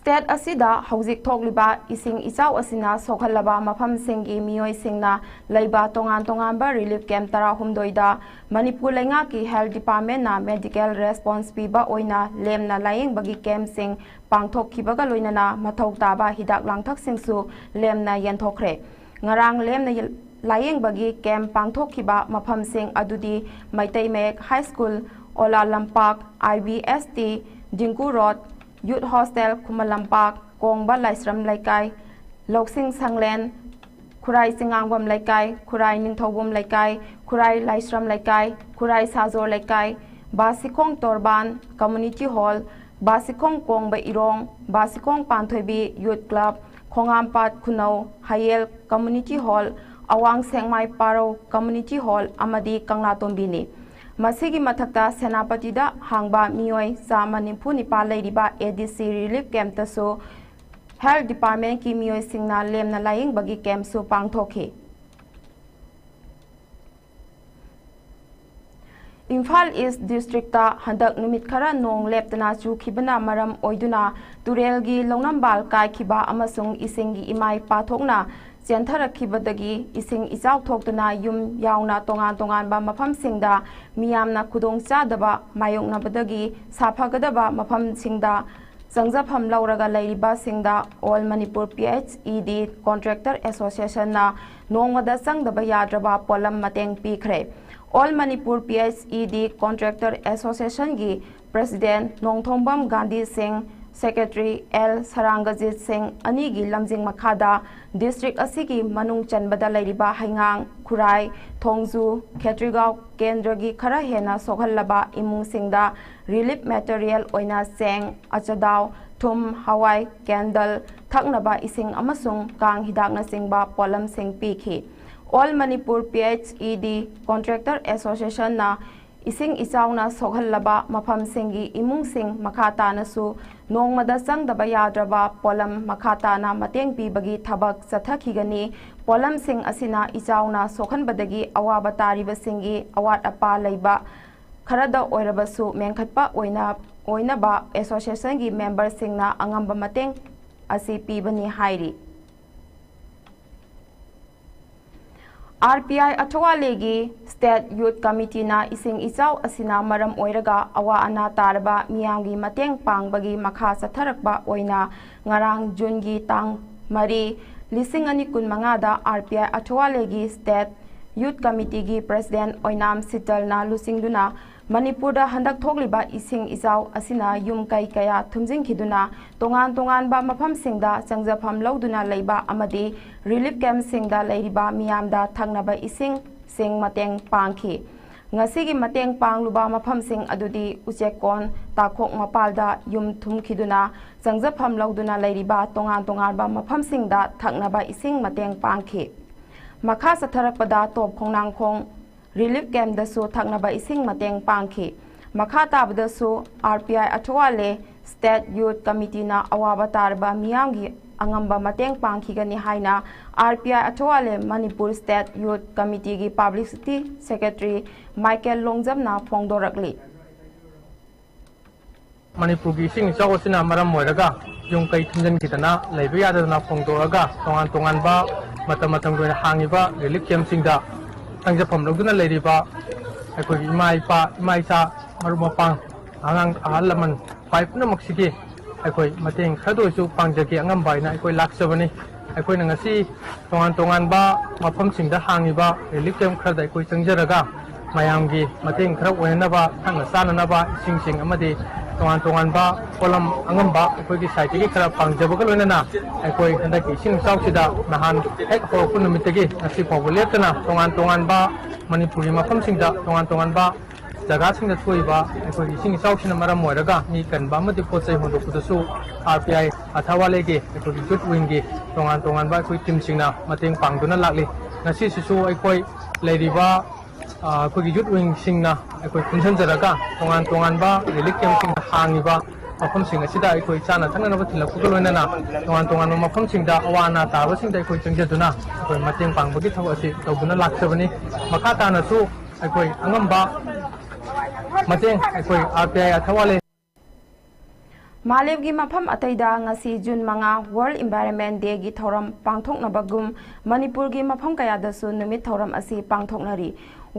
State ꯑꯁꯤꯗ ꯍꯧꯖꯤꯛ ꯊꯣꯛꯂꯤꯕ ꯏꯁꯤꯡ ꯏꯆꯥꯎ ꯑꯁꯤꯅ ꯁꯣꯛꯍꯜꯂꯕ ꯃꯐꯝꯁꯤꯡꯒꯤ ꯃꯤꯑꯣꯏꯁꯤꯡꯅ ꯂꯩꯕ ꯇꯣꯉꯥꯟ ꯇꯣꯉꯥꯟꯕ relief camp ꯇꯔꯥꯍꯨꯝꯗꯣꯏꯗ ꯃꯅꯤꯄꯨꯔ ꯂꯩꯉꯥꯛꯀꯤ health departmentꯅ medical response ꯄꯤꯕ ꯑꯣꯏꯅ ꯂꯦꯝꯅ ꯂꯥꯌꯦꯡꯕꯒꯤ campꯁꯤꯡ ꯄꯥꯡꯊꯣꯛꯈꯤꯕꯒ ꯂꯣꯏꯅꯅ ꯃꯊꯧ ꯇꯥꯕ ꯍꯤꯗꯥꯛ ꯂꯥꯡꯊꯛꯁꯤꯡꯁꯨ ꯂꯦꯝꯅ ꯌꯦꯟꯊꯣꯛꯈ꯭ꯔꯦ꯫ ꯉꯔꯥꯡ ꯂꯦꯝꯅ ꯌꯦ-, ꯂꯥꯌꯦꯡꯕꯒꯤ camp ꯄꯥꯡꯊꯣꯛꯈꯤꯕ ꯃꯐꯝꯁꯤꯡ ꯑꯗꯨꯗꯤ ꯃꯩꯇꯩ ꯃꯌꯦꯛ High School, ꯑꯣꯂꯥ ꯂꯝꯄꯥꯛ, I B S T, Dingko Road, Youth Hostel, Khuman Lampak, ꯀꯣꯡꯕ ꯂꯥꯏꯁ꯭ꯔꯝ ꯂꯩꯀꯥꯏ, ꯂꯧꯁꯤꯡ ꯁꯪꯂꯦꯟ, ꯈꯨꯔꯥꯏ ꯆꯤꯉꯥꯡꯕꯝ ꯂꯩꯀꯥꯏ, ꯈꯨꯔꯥꯏ ꯅꯤꯡꯊꯧꯕꯝ ꯂꯩꯀꯥꯏ, ꯈꯨꯔꯥꯏ ꯂꯥꯏꯁ꯭ꯔꯝ ꯂꯩꯀꯥꯏ, ꯈꯨꯔꯥꯏ ꯁꯥꯖꯣꯔ ꯂꯩꯀꯥꯏ, ꯕꯥꯁꯤꯈꯣꯡ ꯇꯣꯔꯕꯥꯟ Community Hall, ꯕꯥꯁꯤꯈꯣꯡ ꯀꯣꯡꯕ ꯏꯔꯣꯡ, ꯕꯥꯁꯤꯈꯣꯡ ꯄꯥꯟꯊꯣꯏꯕꯤ Youth Club, ꯈꯣꯡꯉꯥꯝꯄꯥꯠ ꯈꯨꯅꯧ ꯍꯌꯦꯜ Community Hall, ꯑꯋꯥꯡ ꯁꯦꯛꯃꯥꯏ ꯄꯥꯔꯧ ꯀꯝꯃ꯭ꯌꯨꯅꯤꯇꯤ ꯍꯣꯜ ꯑꯃꯗꯤ ꯀꯪꯂꯥꯇꯣꯝꯕꯤꯅꯤ꯫ ꯃꯁꯤꯒꯤ ꯃꯊꯛꯇ ꯁꯦꯅꯥꯄꯇꯤꯗ ꯍꯥꯡꯕ ꯃꯤꯑꯣꯏ ꯆꯥꯝꯃ ꯅꯤꯐꯨ ꯅꯤꯄꯥꯜ ꯂꯩꯔꯤꯕ ꯑꯦ ꯗꯤ ꯁꯤ ꯔꯤꯂꯤꯐ ꯀꯦꯝꯞꯇꯁꯨ ꯍꯦꯜꯊ ꯗꯤꯄꯥꯔꯠꯃꯦꯟꯠꯀꯤ ꯃꯤꯑꯣꯏꯁꯤꯡꯅ ꯂꯦꯝꯅ ꯂꯥꯌꯦꯡꯕꯒꯤ ꯀꯦꯝꯞꯁꯨ ꯄꯥꯡꯊꯣꯛꯈꯤ꯫ ꯏꯝꯐꯥꯜ ꯏꯁ꯭ꯠ ꯗꯤꯁꯇ꯭ꯔꯤꯛꯇ ꯍꯟꯗꯛ ꯅꯨꯃꯤꯠ ꯈꯔ ꯅꯣꯡ ꯂꯦꯞꯇꯅ ꯆꯨꯈꯤꯕꯅ ꯃꯔꯝ ꯑꯣꯏꯗꯨꯅ ꯇꯨꯔꯦꯜꯒꯤ ꯂꯧꯅꯝꯕꯥꯜ ꯀꯥꯏꯈꯤꯕ ꯑꯃꯁꯨꯡ ꯏꯁꯤꯡꯒꯤ ꯏꯃꯥꯏ ꯄꯥꯊꯣꯛꯅ ꯆꯦꯟꯊꯔꯛꯈꯤꯕꯗꯒꯤ ꯏꯁꯤꯡ ꯏꯆꯥꯎ ꯊꯣꯛꯇꯨꯅ ꯌꯨꯝ ꯌꯥꯎꯅ ꯇꯣꯉꯥꯟ ꯇꯣꯉꯥꯟꯕ ꯃꯐꯝꯁꯤꯡꯗ ꯃꯤꯌꯥꯝꯅ ꯈꯨꯗꯣꯡꯆꯥꯗꯕ ꯃꯥꯌꯣꯛꯅꯕꯗꯒꯤ ꯁꯥꯐꯒꯗꯕ ꯃꯐꯝꯁꯤꯡꯗ ꯆꯪꯖꯐꯝ ꯂꯧꯔꯒ ꯂꯩꯔꯤꯕꯁꯤꯡꯗ all Manipur P H E ꯗꯤ ꯀꯣꯟꯇ꯭ꯔꯦꯛꯇꯔ ꯑꯦꯁꯣꯁꯤꯌꯦꯁꯟꯅ ꯅꯣꯡꯃꯗ ꯆꯪꯗꯕ ꯌꯥꯗ꯭ꯔꯕ ꯄꯣꯠꯂꯝ ꯃꯇꯦꯡ ꯄꯤꯈ꯭ꯔꯦ꯫ All Manipur P H E ꯗꯤ ꯀꯣꯟꯇ꯭ꯔꯦꯛꯇꯔ ꯑꯦꯁꯣꯁꯤꯌꯦꯁꯟꯒꯤ ꯄ꯭ꯔꯦꯁꯤꯗꯦꯟꯠ ꯅꯣꯡꯊꯣꯝꯕꯝ ꯒꯥꯟꯙꯤ ꯁꯤꯡ, ꯁꯦꯀ꯭ꯔꯦꯇꯔꯤ ꯑꯦꯜ ꯁꯔꯥꯡꯒꯖꯤꯠ ꯁꯤꯡ ꯑꯅꯤꯒꯤ ꯂꯝꯖꯤꯡ ꯃꯈꯥꯗ ꯗꯤꯁꯇ꯭ꯔꯤꯛ ꯑꯁꯤꯒꯤ ꯃꯅꯨꯡ ꯆꯟꯕꯗ ꯂꯩꯔꯤꯕ ꯍꯩꯉꯥꯡ, ꯈꯨꯔꯥꯏ, ꯊꯣꯡꯖꯨ, ꯈꯦꯇ꯭ꯔꯤꯒꯥꯎ ꯀꯦꯟꯗ꯭ꯔꯒꯤ ꯈꯔ ꯍꯦꯟꯅ ꯁꯣꯛꯍꯜꯂꯕ ꯏꯃꯨꯡꯁꯤꯡꯗ ꯔꯤꯂꯤꯐ ꯃꯦꯇꯔꯤꯌꯦꯜ ꯑꯣꯏꯅ ꯆꯦꯡ, ꯑꯆꯗꯥꯎ, ꯊꯨꯝ, ꯍꯋꯥꯏ, ꯀꯦꯟꯗꯜ, ꯊꯛꯅꯕ ꯏꯁꯤꯡ ꯑꯃꯁꯨꯡ ꯀꯥꯡ ꯍꯤꯗꯥꯛꯅꯆꯤꯡꯕ ꯄꯣꯠꯂꯝꯁꯤꯡ ꯄꯤꯈꯤ꯫ All Manipur P H E ꯗꯤ ꯀꯣꯟꯇ꯭ꯔꯦꯛꯇꯔ ꯑꯦꯁꯣꯁꯤꯌꯦꯁꯟꯅ ꯏꯁꯤꯡ ꯏꯆꯥꯎꯅ ꯁꯣꯛꯍꯜꯂꯕ ꯃꯐꯝꯁꯤꯡꯒꯤ ꯏꯃꯨꯡꯁꯤꯡ ꯃꯈꯥ ꯇꯥꯅꯁꯨ ꯅꯣꯡꯃꯗ ꯆꯪꯗꯕ ꯌꯥꯗ꯭ꯔꯕ ꯄꯣꯠꯂꯝ ꯃꯈꯥ ꯇꯥꯅ ꯃꯇꯦꯡ ꯄꯤꯕꯒꯤ ꯊꯕꯛ ꯆꯠꯊꯈꯤꯒꯅꯤ꯫ ꯄꯣꯠꯂꯝꯁꯤꯡ ꯑꯁꯤꯅ ꯏꯆꯥꯎꯅ ꯁꯣꯛꯍꯟꯕꯗꯒꯤ ꯑꯋꯥꯕ ꯇꯥꯔꯤꯕꯁꯤꯡꯒꯤ ꯑꯋꯥꯠ ꯑꯄꯥ ꯂꯩꯕ ꯈꯔꯗ ꯑꯣꯏꯔꯕꯁꯨ ꯃꯦꯟꯈꯠꯄ ꯑꯣꯏꯅ, ꯑꯣꯏꯅꯕ ꯑꯦꯁꯣꯁꯤꯌꯦꯁꯟꯒꯤ ꯃꯦꯝꯕꯔꯁꯤꯡꯅ ꯑꯉꯝꯕ ꯃꯇꯦꯡ ꯑꯁꯤ ꯄꯤꯕꯅꯤ ꯍꯥꯏꯔꯤ꯫ ꯑꯥꯔ ꯄꯤ ꯑꯥꯏ ꯑꯊꯋꯥꯂꯦꯒꯤ ꯁ꯭ꯇꯦꯠ ꯌꯨꯊ ꯀꯃꯤꯇꯤꯅ ꯏꯁꯤꯡ ꯏꯆꯥꯎ ꯑꯁꯤꯅ ꯃꯔꯝ ꯑꯣꯏꯔꯒ ꯑꯋꯥ ꯑꯅꯥ ꯇꯥꯔꯕ ꯃꯤꯌꯥꯝꯒꯤ ꯃꯇꯦꯡ ꯄꯥꯡꯕꯒꯤ ꯃꯈꯥ ꯆꯠꯊꯔꯛꯄ ꯑꯣꯏꯅ ꯉꯔꯥꯡ ꯖꯨꯟꯒꯤ ꯇꯥꯡ ꯃꯔꯤ, ꯂꯤꯁꯤꯡ ꯑꯅꯤ ꯀꯨꯟꯃꯉꯥꯗ ꯑꯥꯔ ꯄꯤ ꯑꯥꯏ ꯑꯊꯋꯥꯂꯦꯒꯤ ꯁ꯭ꯇꯦꯠ ꯌꯨꯊ ꯀꯃꯤꯇꯤꯒꯤ ꯄ꯭ꯔꯦꯁꯤꯗꯦꯟꯠ ꯑꯣꯏꯅꯥꯝ ꯁꯤꯇꯜꯅ ꯂꯨꯆꯤꯡꯗꯨꯅ ꯃꯅꯤꯄꯨꯔꯗ ꯍꯟꯗꯛ ꯊꯣꯛꯂꯤꯕ ꯏꯁꯤꯡ ꯏꯆꯥꯎ ꯑꯁꯤꯅ ꯌꯨꯝ ꯀꯩ ꯀꯌꯥ ꯊꯨꯝꯖꯤꯟꯈꯤꯗꯨꯅ ꯇꯣꯉꯥꯟ ꯇꯣꯉꯥꯟꯕ ꯃꯐꯝꯁꯤꯡꯗ ꯆꯪꯖꯐꯝ ꯂꯧꯗꯨꯅ ꯂꯩꯕ ꯑꯃꯗꯤ ꯔꯤꯂꯤꯐ ꯀꯦꯝꯞꯁꯤꯡꯗ ꯂꯩꯔꯤꯕ ꯃꯤꯌꯥꯝꯗ ꯊꯛꯅꯕ ꯏꯁꯤꯡꯁꯤꯡ ꯃꯇꯦꯡ ꯄꯥꯡꯈꯤ꯫ ꯉꯁꯤꯒꯤ ꯃꯇꯦꯡ ꯄꯥꯡꯂꯨꯕ ꯃꯐꯝꯁꯤꯡ ꯑꯗꯨꯗꯤ ꯎꯆꯦꯛꯀꯣꯟ, ꯇꯥꯈꯣꯛ ꯃꯄꯥꯜꯗ ꯌꯨꯝ ꯊꯨꯝꯈꯤꯗꯨꯅ ꯆꯪꯖꯐꯝ ꯂꯧꯗꯨꯅ ꯂꯩꯔꯤꯕ ꯇꯣꯉꯥꯟ ꯇꯣꯉꯥꯟꯕ ꯃꯐꯝꯁꯤꯡꯗ ꯊꯛꯅꯕ ꯏꯁꯤꯡ ꯃꯇꯦꯡ ꯄꯥꯡꯈꯤ꯫ ꯃꯈꯥ ꯆꯠꯊꯔꯛꯄꯗ ꯇꯣꯞ ꯈꯣꯡꯅꯥꯡꯈꯣꯡ ꯔꯤꯂꯤꯐ ꯀꯦꯝꯞꯇꯁꯨ ꯊꯛꯅꯕ ꯏꯁꯤꯡ ꯃꯇꯦꯡ ꯄꯥꯡꯈꯤ꯫ ꯃꯈꯥ ꯇꯥꯕꯗꯁꯨ ꯑꯥꯔ ꯄꯤ ꯑꯥꯏ ꯑꯊꯋꯥꯂꯦ ꯁ꯭ꯇꯦꯠ ꯌꯨꯠ ꯀꯃꯤꯇꯤꯅ ꯑꯋꯥꯕ ꯇꯥꯔꯕ ꯃꯤꯌꯥꯝꯒꯤ ꯑꯉꯝꯕ ꯃꯇꯦꯡ ꯄꯥꯡꯈꯤꯒꯅꯤ ꯍꯥꯏꯅ ꯑꯥꯔ ꯄꯤ ꯑꯥꯏ ꯑꯊꯋꯥꯂꯦ ꯃꯅꯤꯄꯨꯔ ꯁ꯭ꯇꯦꯠ ꯌꯨꯠ ꯀꯃꯤꯇꯤꯒꯤ ꯄꯕ꯭ꯂꯤꯁꯤꯇꯤ ꯁꯦꯀ꯭ꯔꯦꯇꯔꯤ ꯃꯥꯏꯀꯦꯜ ꯂꯣꯡꯖꯝꯅ ꯐꯣꯡꯗꯣꯔꯛꯂꯤ꯫ ꯃꯅꯤꯄꯨꯔꯒꯤ ꯏꯁꯤꯡ ꯏꯆꯥꯎ ꯑꯁꯤꯅ ꯃꯔꯝ ꯑꯣꯏꯔꯒ ꯌꯨꯝ ꯀꯩ ꯊꯨꯝꯖꯤꯟꯈꯤꯗꯅ ꯂꯩꯕ ꯌꯥꯗꯗꯅ ꯐꯣꯡꯗꯣꯛꯂꯒ ꯇꯣꯉꯥꯟ ꯇꯣꯉꯥꯟꯕ ꯃꯇꯝ ꯃꯇꯝꯒꯤ ꯑꯣꯏꯅ ꯍꯥꯡꯉꯤꯕ ꯔꯤꯂꯤꯐ ꯀꯦꯝꯞꯁꯤꯡꯗ ꯆꯪꯖꯐꯝ ꯂꯧꯗꯨꯅ ꯂꯩꯔꯤꯕ ꯑꯩꯈꯣꯏꯒꯤ ꯏꯃꯥ ꯏꯄꯥ, ꯏꯃꯥ ꯏꯆꯥ, ꯃꯔꯨꯞ ꯃꯄꯥꯡ, ꯑꯉꯥꯡ ꯑꯍꯜ ꯂꯃꯟ, ꯈ꯭ꯋꯥꯏ ꯄꯨꯝꯅꯃꯛꯁꯤꯒꯤ ꯑꯩꯈꯣꯏ ꯃꯇꯦꯡ ꯈꯔꯗ ꯑꯣꯏꯔꯁꯨ ꯄꯥꯡꯖꯒꯦ ꯑꯉꯝꯕ ꯍꯥꯏꯅ ꯑꯩꯈꯣꯏ ꯂꯥꯛꯆꯕꯅꯤ꯫ ꯑꯩꯈꯣꯏꯅ ꯉꯁꯤ ꯇꯣꯉꯥꯟ ꯇꯣꯉꯥꯟꯕ ꯃꯐꯝꯁꯤꯡꯗ ꯍꯥꯡꯉꯤꯕ ꯔꯤꯂꯤꯐ ꯀꯦꯝꯞ ꯈꯔꯗ ꯑꯩꯈꯣꯏ ꯆꯪꯖꯔꯒ ꯃꯌꯥꯝꯒꯤ ꯃꯇꯦꯡ ꯈꯔ ꯑꯣꯏꯅꯅꯕ, ꯊꯛꯅ ꯆꯥꯅꯅꯕ ꯏꯁꯤꯡꯁꯤꯡ ꯑꯃꯗꯤ ꯇꯣꯉꯥꯟ ꯇꯣꯉꯥꯟꯕ ꯄꯣꯠꯂꯝ ꯑꯉꯝꯕ ꯑꯩꯈꯣꯏꯒꯤ ꯁꯥꯏꯠꯇꯒꯤ ꯈꯔ ꯄꯥꯡꯖꯕꯒ ꯂꯣꯏꯅꯅ ꯑꯩꯈꯣꯏ ꯍꯟꯗꯛꯀꯤ ꯏꯁꯤꯡ ꯏꯆꯥꯎꯁꯤꯗ ꯅꯍꯥꯟ ꯍꯦꯛ ꯍꯧꯔꯛꯄ ꯅꯨꯃꯤꯠꯇꯒꯤ ꯉꯁꯤ ꯐꯥꯎꯕ ꯂꯦꯞꯇꯅ ꯇꯣꯉꯥꯟ ꯇꯣꯉꯥꯟꯕ ꯃꯅꯤꯄꯨꯔꯒꯤ ꯃꯐꯝꯁꯤꯡꯗ ꯇꯣꯉꯥꯟ ꯇꯣꯉꯥꯟꯕ ꯖꯒꯥꯁꯤꯡꯗ ꯊꯣꯛꯏꯕ ꯑꯩꯈꯣꯏꯒꯤ ꯏꯁꯤꯡ ꯏꯆꯥꯎꯁꯤꯅ ꯃꯔꯝ ꯑꯣꯏꯔꯒ ꯃꯤ ꯀꯟꯕ ꯑꯃꯗꯤ ꯄꯣꯠ ꯆꯩ ꯍꯣꯟꯗꯣꯛꯄꯗꯁꯨ ꯑꯥꯔ ꯄꯤ ꯑꯥꯏ ꯑꯊꯥꯋꯥꯂꯦꯒꯤ ꯑꯩꯈꯣꯏꯒꯤ ꯌꯨꯠ ꯋꯤꯡꯒꯤ ꯇꯣꯉꯥꯟ ꯇꯣꯉꯥꯟꯕ ꯑꯩꯈꯣꯏ ꯇꯤꯝꯁꯤꯡꯅ ꯃꯇꯦꯡ ꯄꯥꯡꯗꯨꯅ ꯂꯥꯛꯂꯤ꯫ ꯉꯁꯤꯁꯤꯁꯨ ꯑꯩꯈꯣꯏ ꯂꯩꯔꯤꯕ, ꯑ, ꯑꯩꯈꯣꯏꯒꯤ ꯌꯨꯠ ꯋꯤꯡꯁꯤꯡꯅ ꯑꯩꯈꯣꯏ ꯄꯨꯟꯁꯤꯟꯖꯔꯒ ꯇꯣꯉꯥꯟ ꯇꯣꯉꯥꯟꯕ ꯔꯤꯂꯤꯐ ꯀꯦꯝꯞꯁꯤꯡꯗ ꯍꯥꯡꯉꯤꯕ ꯃꯐꯝꯁꯤꯡ ꯑꯁꯤꯗ ꯑꯩꯈꯣꯏ ꯆꯥꯅ ꯊꯛꯅꯅꯕ ꯊꯤꯜꯂꯛꯄꯒ ꯂꯣꯏꯅꯅ ꯇꯣꯉꯥꯟ ꯇꯣꯉꯥꯟꯕ ꯃꯐꯝꯁꯤꯡꯗ ꯑꯋꯥ ꯑꯅꯥ ꯇꯥꯕꯁꯤꯡꯗ ꯑꯩꯈꯣꯏ ꯆꯪꯖꯗꯨꯅ ꯑꯩꯈꯣꯏ ꯃꯇꯦꯡ ꯄꯥꯡꯕꯒꯤ ꯊꯕꯛ ꯑꯁꯤ ꯇꯧꯗꯨꯅ ꯂꯥꯛꯆꯕꯅꯤ꯫ ꯃꯈꯥ ꯇꯥꯅꯁꯨ ꯑꯩꯈꯣꯏ ꯑꯉꯝꯕ ꯃꯇꯦꯡ ꯑꯩꯈꯣꯏ ꯑꯥꯔ ꯄꯤ ꯑꯥꯏ ꯑꯊꯋꯥꯂꯦ ꯃꯥꯂꯦꯝꯒꯤ ꯃꯐꯝ ꯑꯇꯩꯗ ꯉꯁꯤ ꯖꯨꯟ ꯃꯉꯥ World Environment Dayꯒꯤ ꯊꯧꯔꯝ ꯄꯥꯡꯊꯣꯛꯅꯕꯒꯨꯝ ꯃꯅꯤꯄꯨꯔꯒꯤ ꯃꯐꯝ ꯀꯌꯥꯗꯁꯨ ꯅꯨꯃꯤꯠ ꯊꯧꯔꯝ ꯑꯁꯤ ꯄꯥꯡꯊꯣꯛꯅꯔꯤ꯫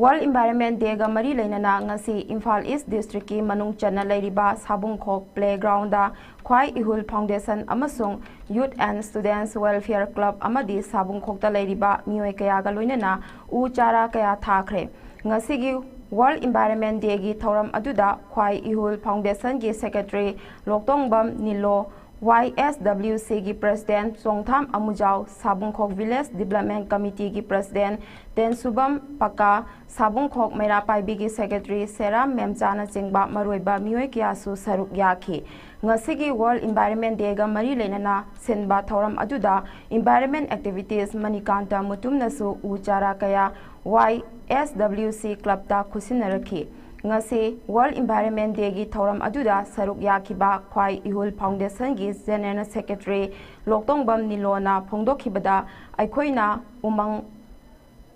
World Environment Dayꯒ ꯃꯔꯤ ꯂꯩꯅꯅ ꯉꯁꯤ ꯏꯝꯐꯥꯜ ꯏꯁ ꯗꯤꯁꯇ꯭ꯔꯤꯛꯀꯤ ꯃꯅꯨꯡ ꯆꯟꯅ ꯂꯩꯔꯤꯕ ꯁꯥꯕꯨꯡꯈꯣꯛ ꯄ꯭ꯂꯦꯒ꯭ꯔꯥꯎꯟꯗ ꯈ꯭ꯋꯥꯏ ꯏꯍꯨꯜ ꯐꯥꯎꯟꯗꯦꯁꯟ ꯑꯃꯁꯨꯡ ꯌꯨꯠ ꯑꯦꯟ ꯁ꯭ꯇꯨꯗꯦꯟꯠꯁ ꯋꯦꯜꯐꯤꯌꯔ ꯀ꯭ꯂꯕ ꯑꯃꯗꯤ ꯁꯥꯕꯨꯡꯈꯣꯛꯇ ꯂꯩꯔꯤꯕ ꯃꯤꯑꯣꯏ ꯀꯌꯥꯒ ꯂꯣꯏꯅꯅ ꯎ ꯆꯥꯔꯥ ꯀꯌꯥ ꯊꯥꯈ꯭ꯔꯦ꯫ ꯉꯁꯤꯒꯤ World Environment Dayꯒꯤ ꯊꯧꯔꯝ ꯑꯗꯨꯗ ꯈ꯭ꯋꯥꯏ ꯏꯍꯨꯜ ꯐꯥꯎꯟꯗꯦꯁꯟꯒꯤ ꯁꯦꯀ꯭ꯔꯦꯇꯔꯤ ꯂꯣꯛꯇꯣꯡꯕꯝ ꯅꯤꯂꯣ, ꯋꯥꯏ ꯑꯦꯁ ꯗꯕ꯭ꯂꯤꯎ ꯁꯤꯒꯤ president Chongtham Amujao, Sabungkhok village development ꯀꯃꯤꯇꯤꯒꯤ ꯄ꯭ꯔꯁꯤꯗꯦꯟ ꯇꯦꯟꯁꯨꯕꯝ ꯄꯀꯥ, ꯁꯥꯕꯨꯡꯈꯣꯛ ꯃꯩꯔꯥ ꯄꯥꯏꯕꯤꯒꯤ ꯁꯦꯀ꯭ꯔꯦꯇꯔꯤ ꯁꯦꯔꯥꯝ ꯃꯦꯝꯆꯥꯅꯆꯤꯡꯕ ꯃꯔꯨꯑꯣꯏꯕ ꯃꯤꯑꯣꯏ ꯀꯌꯥꯁꯨ ꯁꯔꯨꯛ ꯌꯥꯈꯤ꯫ ꯉꯁꯤꯒꯤ ꯋꯥꯔꯜꯗ ꯏꯟꯚꯥꯏꯔꯟꯃꯦꯟ ꯗꯦꯒ ꯃꯔꯤ ꯂꯩꯅꯅ ꯁꯤꯟꯕ ꯊꯧꯔꯝ ꯑꯗꯨꯗ ꯏꯟꯚꯥꯏꯔꯟꯃꯦꯟ ꯑꯦꯛꯇꯤꯚꯤꯁ꯭ꯠ ꯃꯅꯤꯀꯥꯟꯇ ꯃꯨꯇꯨꯝꯅꯁꯨ ꯎ ꯆꯥꯔꯥ ꯀꯌꯥ ꯋꯥꯏ ꯑꯦꯁ ꯗꯕ꯭ꯂꯤꯎ ꯁꯤ ꯀ꯭ꯂꯕꯇ ꯈꯨꯠꯁꯤꯟꯅꯔꯛꯈꯤ꯫ ꯉꯁꯤ ꯋꯥꯔꯜꯗ ꯏꯟꯚꯥꯏꯔꯟꯃꯦꯟ ꯗꯦꯒꯤ ꯊꯧꯔꯝ ꯑꯗꯨꯗ ꯁꯔꯨꯛ ꯌꯥꯈꯤꯕ ꯈ꯭ꯋꯥꯏ ꯏꯍꯨꯜ ꯐꯥꯎꯟꯗꯦꯁꯟꯒꯤ ꯖꯦꯅꯦꯔꯦꯜ ꯁꯦꯀ꯭ꯔꯦꯇꯔꯤ ꯂꯣꯛꯇꯣꯡꯕꯝ ꯅꯤꯂꯣꯅ ꯐꯣꯡꯗꯣꯛꯈꯤꯕꯗ, ꯑꯩꯈꯣꯏꯅ ꯎꯃꯪ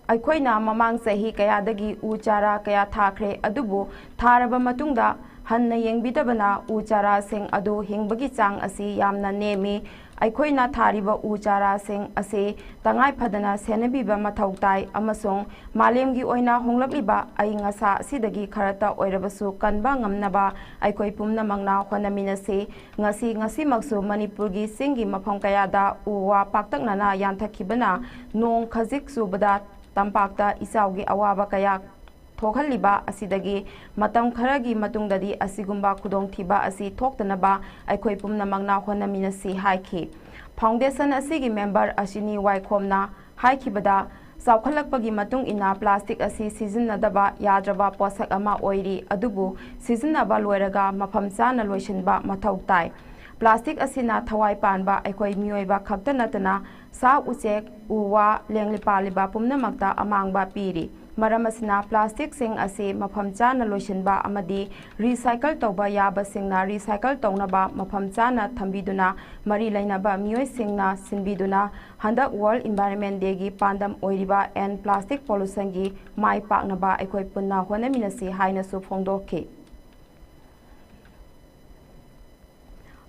ꯑꯩꯈꯣꯏꯅ ꯃꯃꯥꯡ ꯆꯍꯤ ꯀꯌꯥꯗꯒꯤ ꯎ ꯆꯥꯔꯥ ꯀꯌꯥ ꯊꯥꯈ꯭ꯔꯦ, ꯑꯗꯨꯕꯨ ꯊꯥꯔꯕ ꯃꯇꯨꯡꯗ ꯍꯟꯅ ꯌꯦꯡꯕꯤꯗꯕꯅ ꯎ ꯆꯥꯔꯥꯁꯤꯡ ꯑꯗꯨ ꯍꯤꯡꯕꯒꯤ ꯆꯥꯡ ꯑꯁꯤ ꯌꯥꯝꯅ ꯅꯦꯝꯃꯤ꯫ ꯑꯩꯈꯣꯏꯅ ꯊꯥꯔꯤꯕ ꯎ ꯆꯥꯔꯥꯁꯤꯡ ꯑꯁꯤ ꯇꯉꯥꯏ ꯐꯗꯅ ꯁꯦꯟꯅꯕꯤꯕ ꯃꯊꯧ ꯇꯥꯏ ꯑꯃꯁꯨꯡ ꯃꯥꯂꯦꯝꯒꯤ ꯑꯣꯏꯅ ꯍꯣꯡꯂꯛꯂꯤꯕ ꯑꯏꯪ ꯑꯁꯥ ꯑꯁꯤꯗꯒꯤ ꯈꯔꯇ ꯑꯣꯏꯔꯕꯁꯨ ꯀꯟꯕ ꯉꯝꯅꯕ ꯑꯩꯈꯣꯏ ꯄꯨꯝꯅꯃꯛꯅ ꯍꯣꯠꯅꯃꯤꯟꯅꯁꯤ꯫ ꯉꯁꯤ ꯉꯁꯤꯃꯛꯁꯨ ꯃꯅꯤꯄꯨꯔꯒꯤ ꯆꯤꯡꯒꯤ ꯃꯐꯝ ꯀꯌꯥꯗ ꯎ ꯋꯥ ꯄꯥꯛꯇꯛꯅꯅ ꯌꯥꯟꯊꯠꯈꯤꯕꯅ ꯅꯣꯡ ꯈꯖꯤꯛ ꯆꯨꯕꯗ ꯇꯝꯄꯥꯛꯇ ꯏꯆꯥꯎꯒꯤ ꯑꯋꯥꯕ ꯀꯌꯥ ꯊꯣꯛꯍꯜꯂꯤꯕ ꯑꯁꯤꯗꯒꯤ ꯃꯇꯝ ꯈꯔꯒꯤ ꯃꯇꯨꯡꯗꯗꯤ ꯑꯁꯤꯒꯨꯝꯕ ꯈꯨꯗꯣꯡꯊꯤꯕ ꯑꯁꯤ ꯊꯣꯛꯇꯅꯕ ꯑꯩꯈꯣꯏ ꯄꯨꯝꯅꯃꯛꯅ ꯍꯣꯠꯅꯃꯤꯟꯅꯁꯤ ꯍꯥꯏꯈꯤ꯫ ꯐꯥꯎꯟꯗꯦꯁꯟ ꯑꯁꯤꯒꯤ ꯃꯦꯝꯕꯔ ꯑꯁꯤꯅꯤ ꯋꯥꯏꯈꯣꯝꯅ ꯍꯥꯏꯈꯤꯕꯗ, ꯆꯥꯎꯈꯠꯂꯛꯄꯒꯤ ꯃꯇꯨꯡ ꯏꯟꯅ ꯄ꯭ꯂꯥꯁꯇꯤꯛ ꯑꯁꯤ ꯁꯤꯖꯤꯟꯅꯗꯕ ꯌꯥꯗ꯭ꯔꯕ ꯄꯣꯠꯁꯛ ꯑꯃ ꯑꯣꯏꯔꯤ, ꯑꯗꯨꯕꯨ ꯁꯤꯖꯤꯟꯅꯕ ꯂꯣꯏꯔꯒ ꯃꯐꯝ ꯆꯥꯅ ꯂꯣꯏꯁꯤꯟꯕ ꯃꯊꯧ ꯇꯥꯏ꯫ ꯄ꯭ꯂꯥꯁꯇꯤꯛ ꯑꯁꯤꯅ ꯊꯋꯥꯏ ꯄꯥꯟꯕ ꯑꯩꯈꯣꯏ ꯃꯤꯑꯣꯏꯕ ꯈꯛꯇ ꯅꯠꯇꯅ ꯁꯥ ꯎꯆꯦꯛ, ꯎ ꯋꯥ, ꯂꯦꯡꯂꯤ ꯄꯥꯜꯂꯤꯕ ꯄꯨꯝꯅꯃꯛꯇ ꯑꯃꯥꯡꯕ ꯄꯤꯔꯤ꯫ ꯃꯔꯝ ꯑꯁꯤꯅ ꯄ꯭ꯂꯥꯁꯇꯤꯛꯁꯤꯡ ꯑꯁꯤ ꯃꯐꯝ ꯆꯥꯅ ꯂꯣꯏꯁꯤꯟꯕ ꯑꯃꯗꯤ ꯔꯤꯁꯥꯏꯀꯜ ꯇꯧꯕ ꯌꯥꯕꯁꯤꯡꯅ ꯔꯤꯁꯥꯏꯀꯜ ꯇꯧꯅꯕ ꯃꯐꯝ ꯆꯥꯅ ꯊꯝꯕꯤꯗꯨꯅ ꯃꯔꯤ ꯂꯩꯅꯕ ꯃꯤꯑꯣꯏꯁꯤꯡꯅ ꯁꯤꯟꯕꯤꯗꯨꯅ ꯍꯟꯗꯛ ꯋꯥꯔꯜꯗ ꯏꯟꯚꯥꯏꯔꯟꯃꯦꯟ ꯗꯦꯒꯤ ꯄꯥꯟꯗꯝ ꯑꯣꯏꯔꯤꯕ ꯑꯦꯟ ꯄ꯭ꯂꯥꯁꯇꯤꯛ ꯄꯣꯂꯨꯁꯟꯒꯤ ꯃꯥꯏ ꯄꯥꯛꯅꯕ ꯑꯩꯈꯣꯏ ꯄꯨꯟꯅ ꯍꯣꯠꯅꯃꯤꯟꯅꯁꯤ ꯍꯥꯏꯅꯁꯨ ꯐꯣꯡꯗꯣꯛꯈꯤ꯫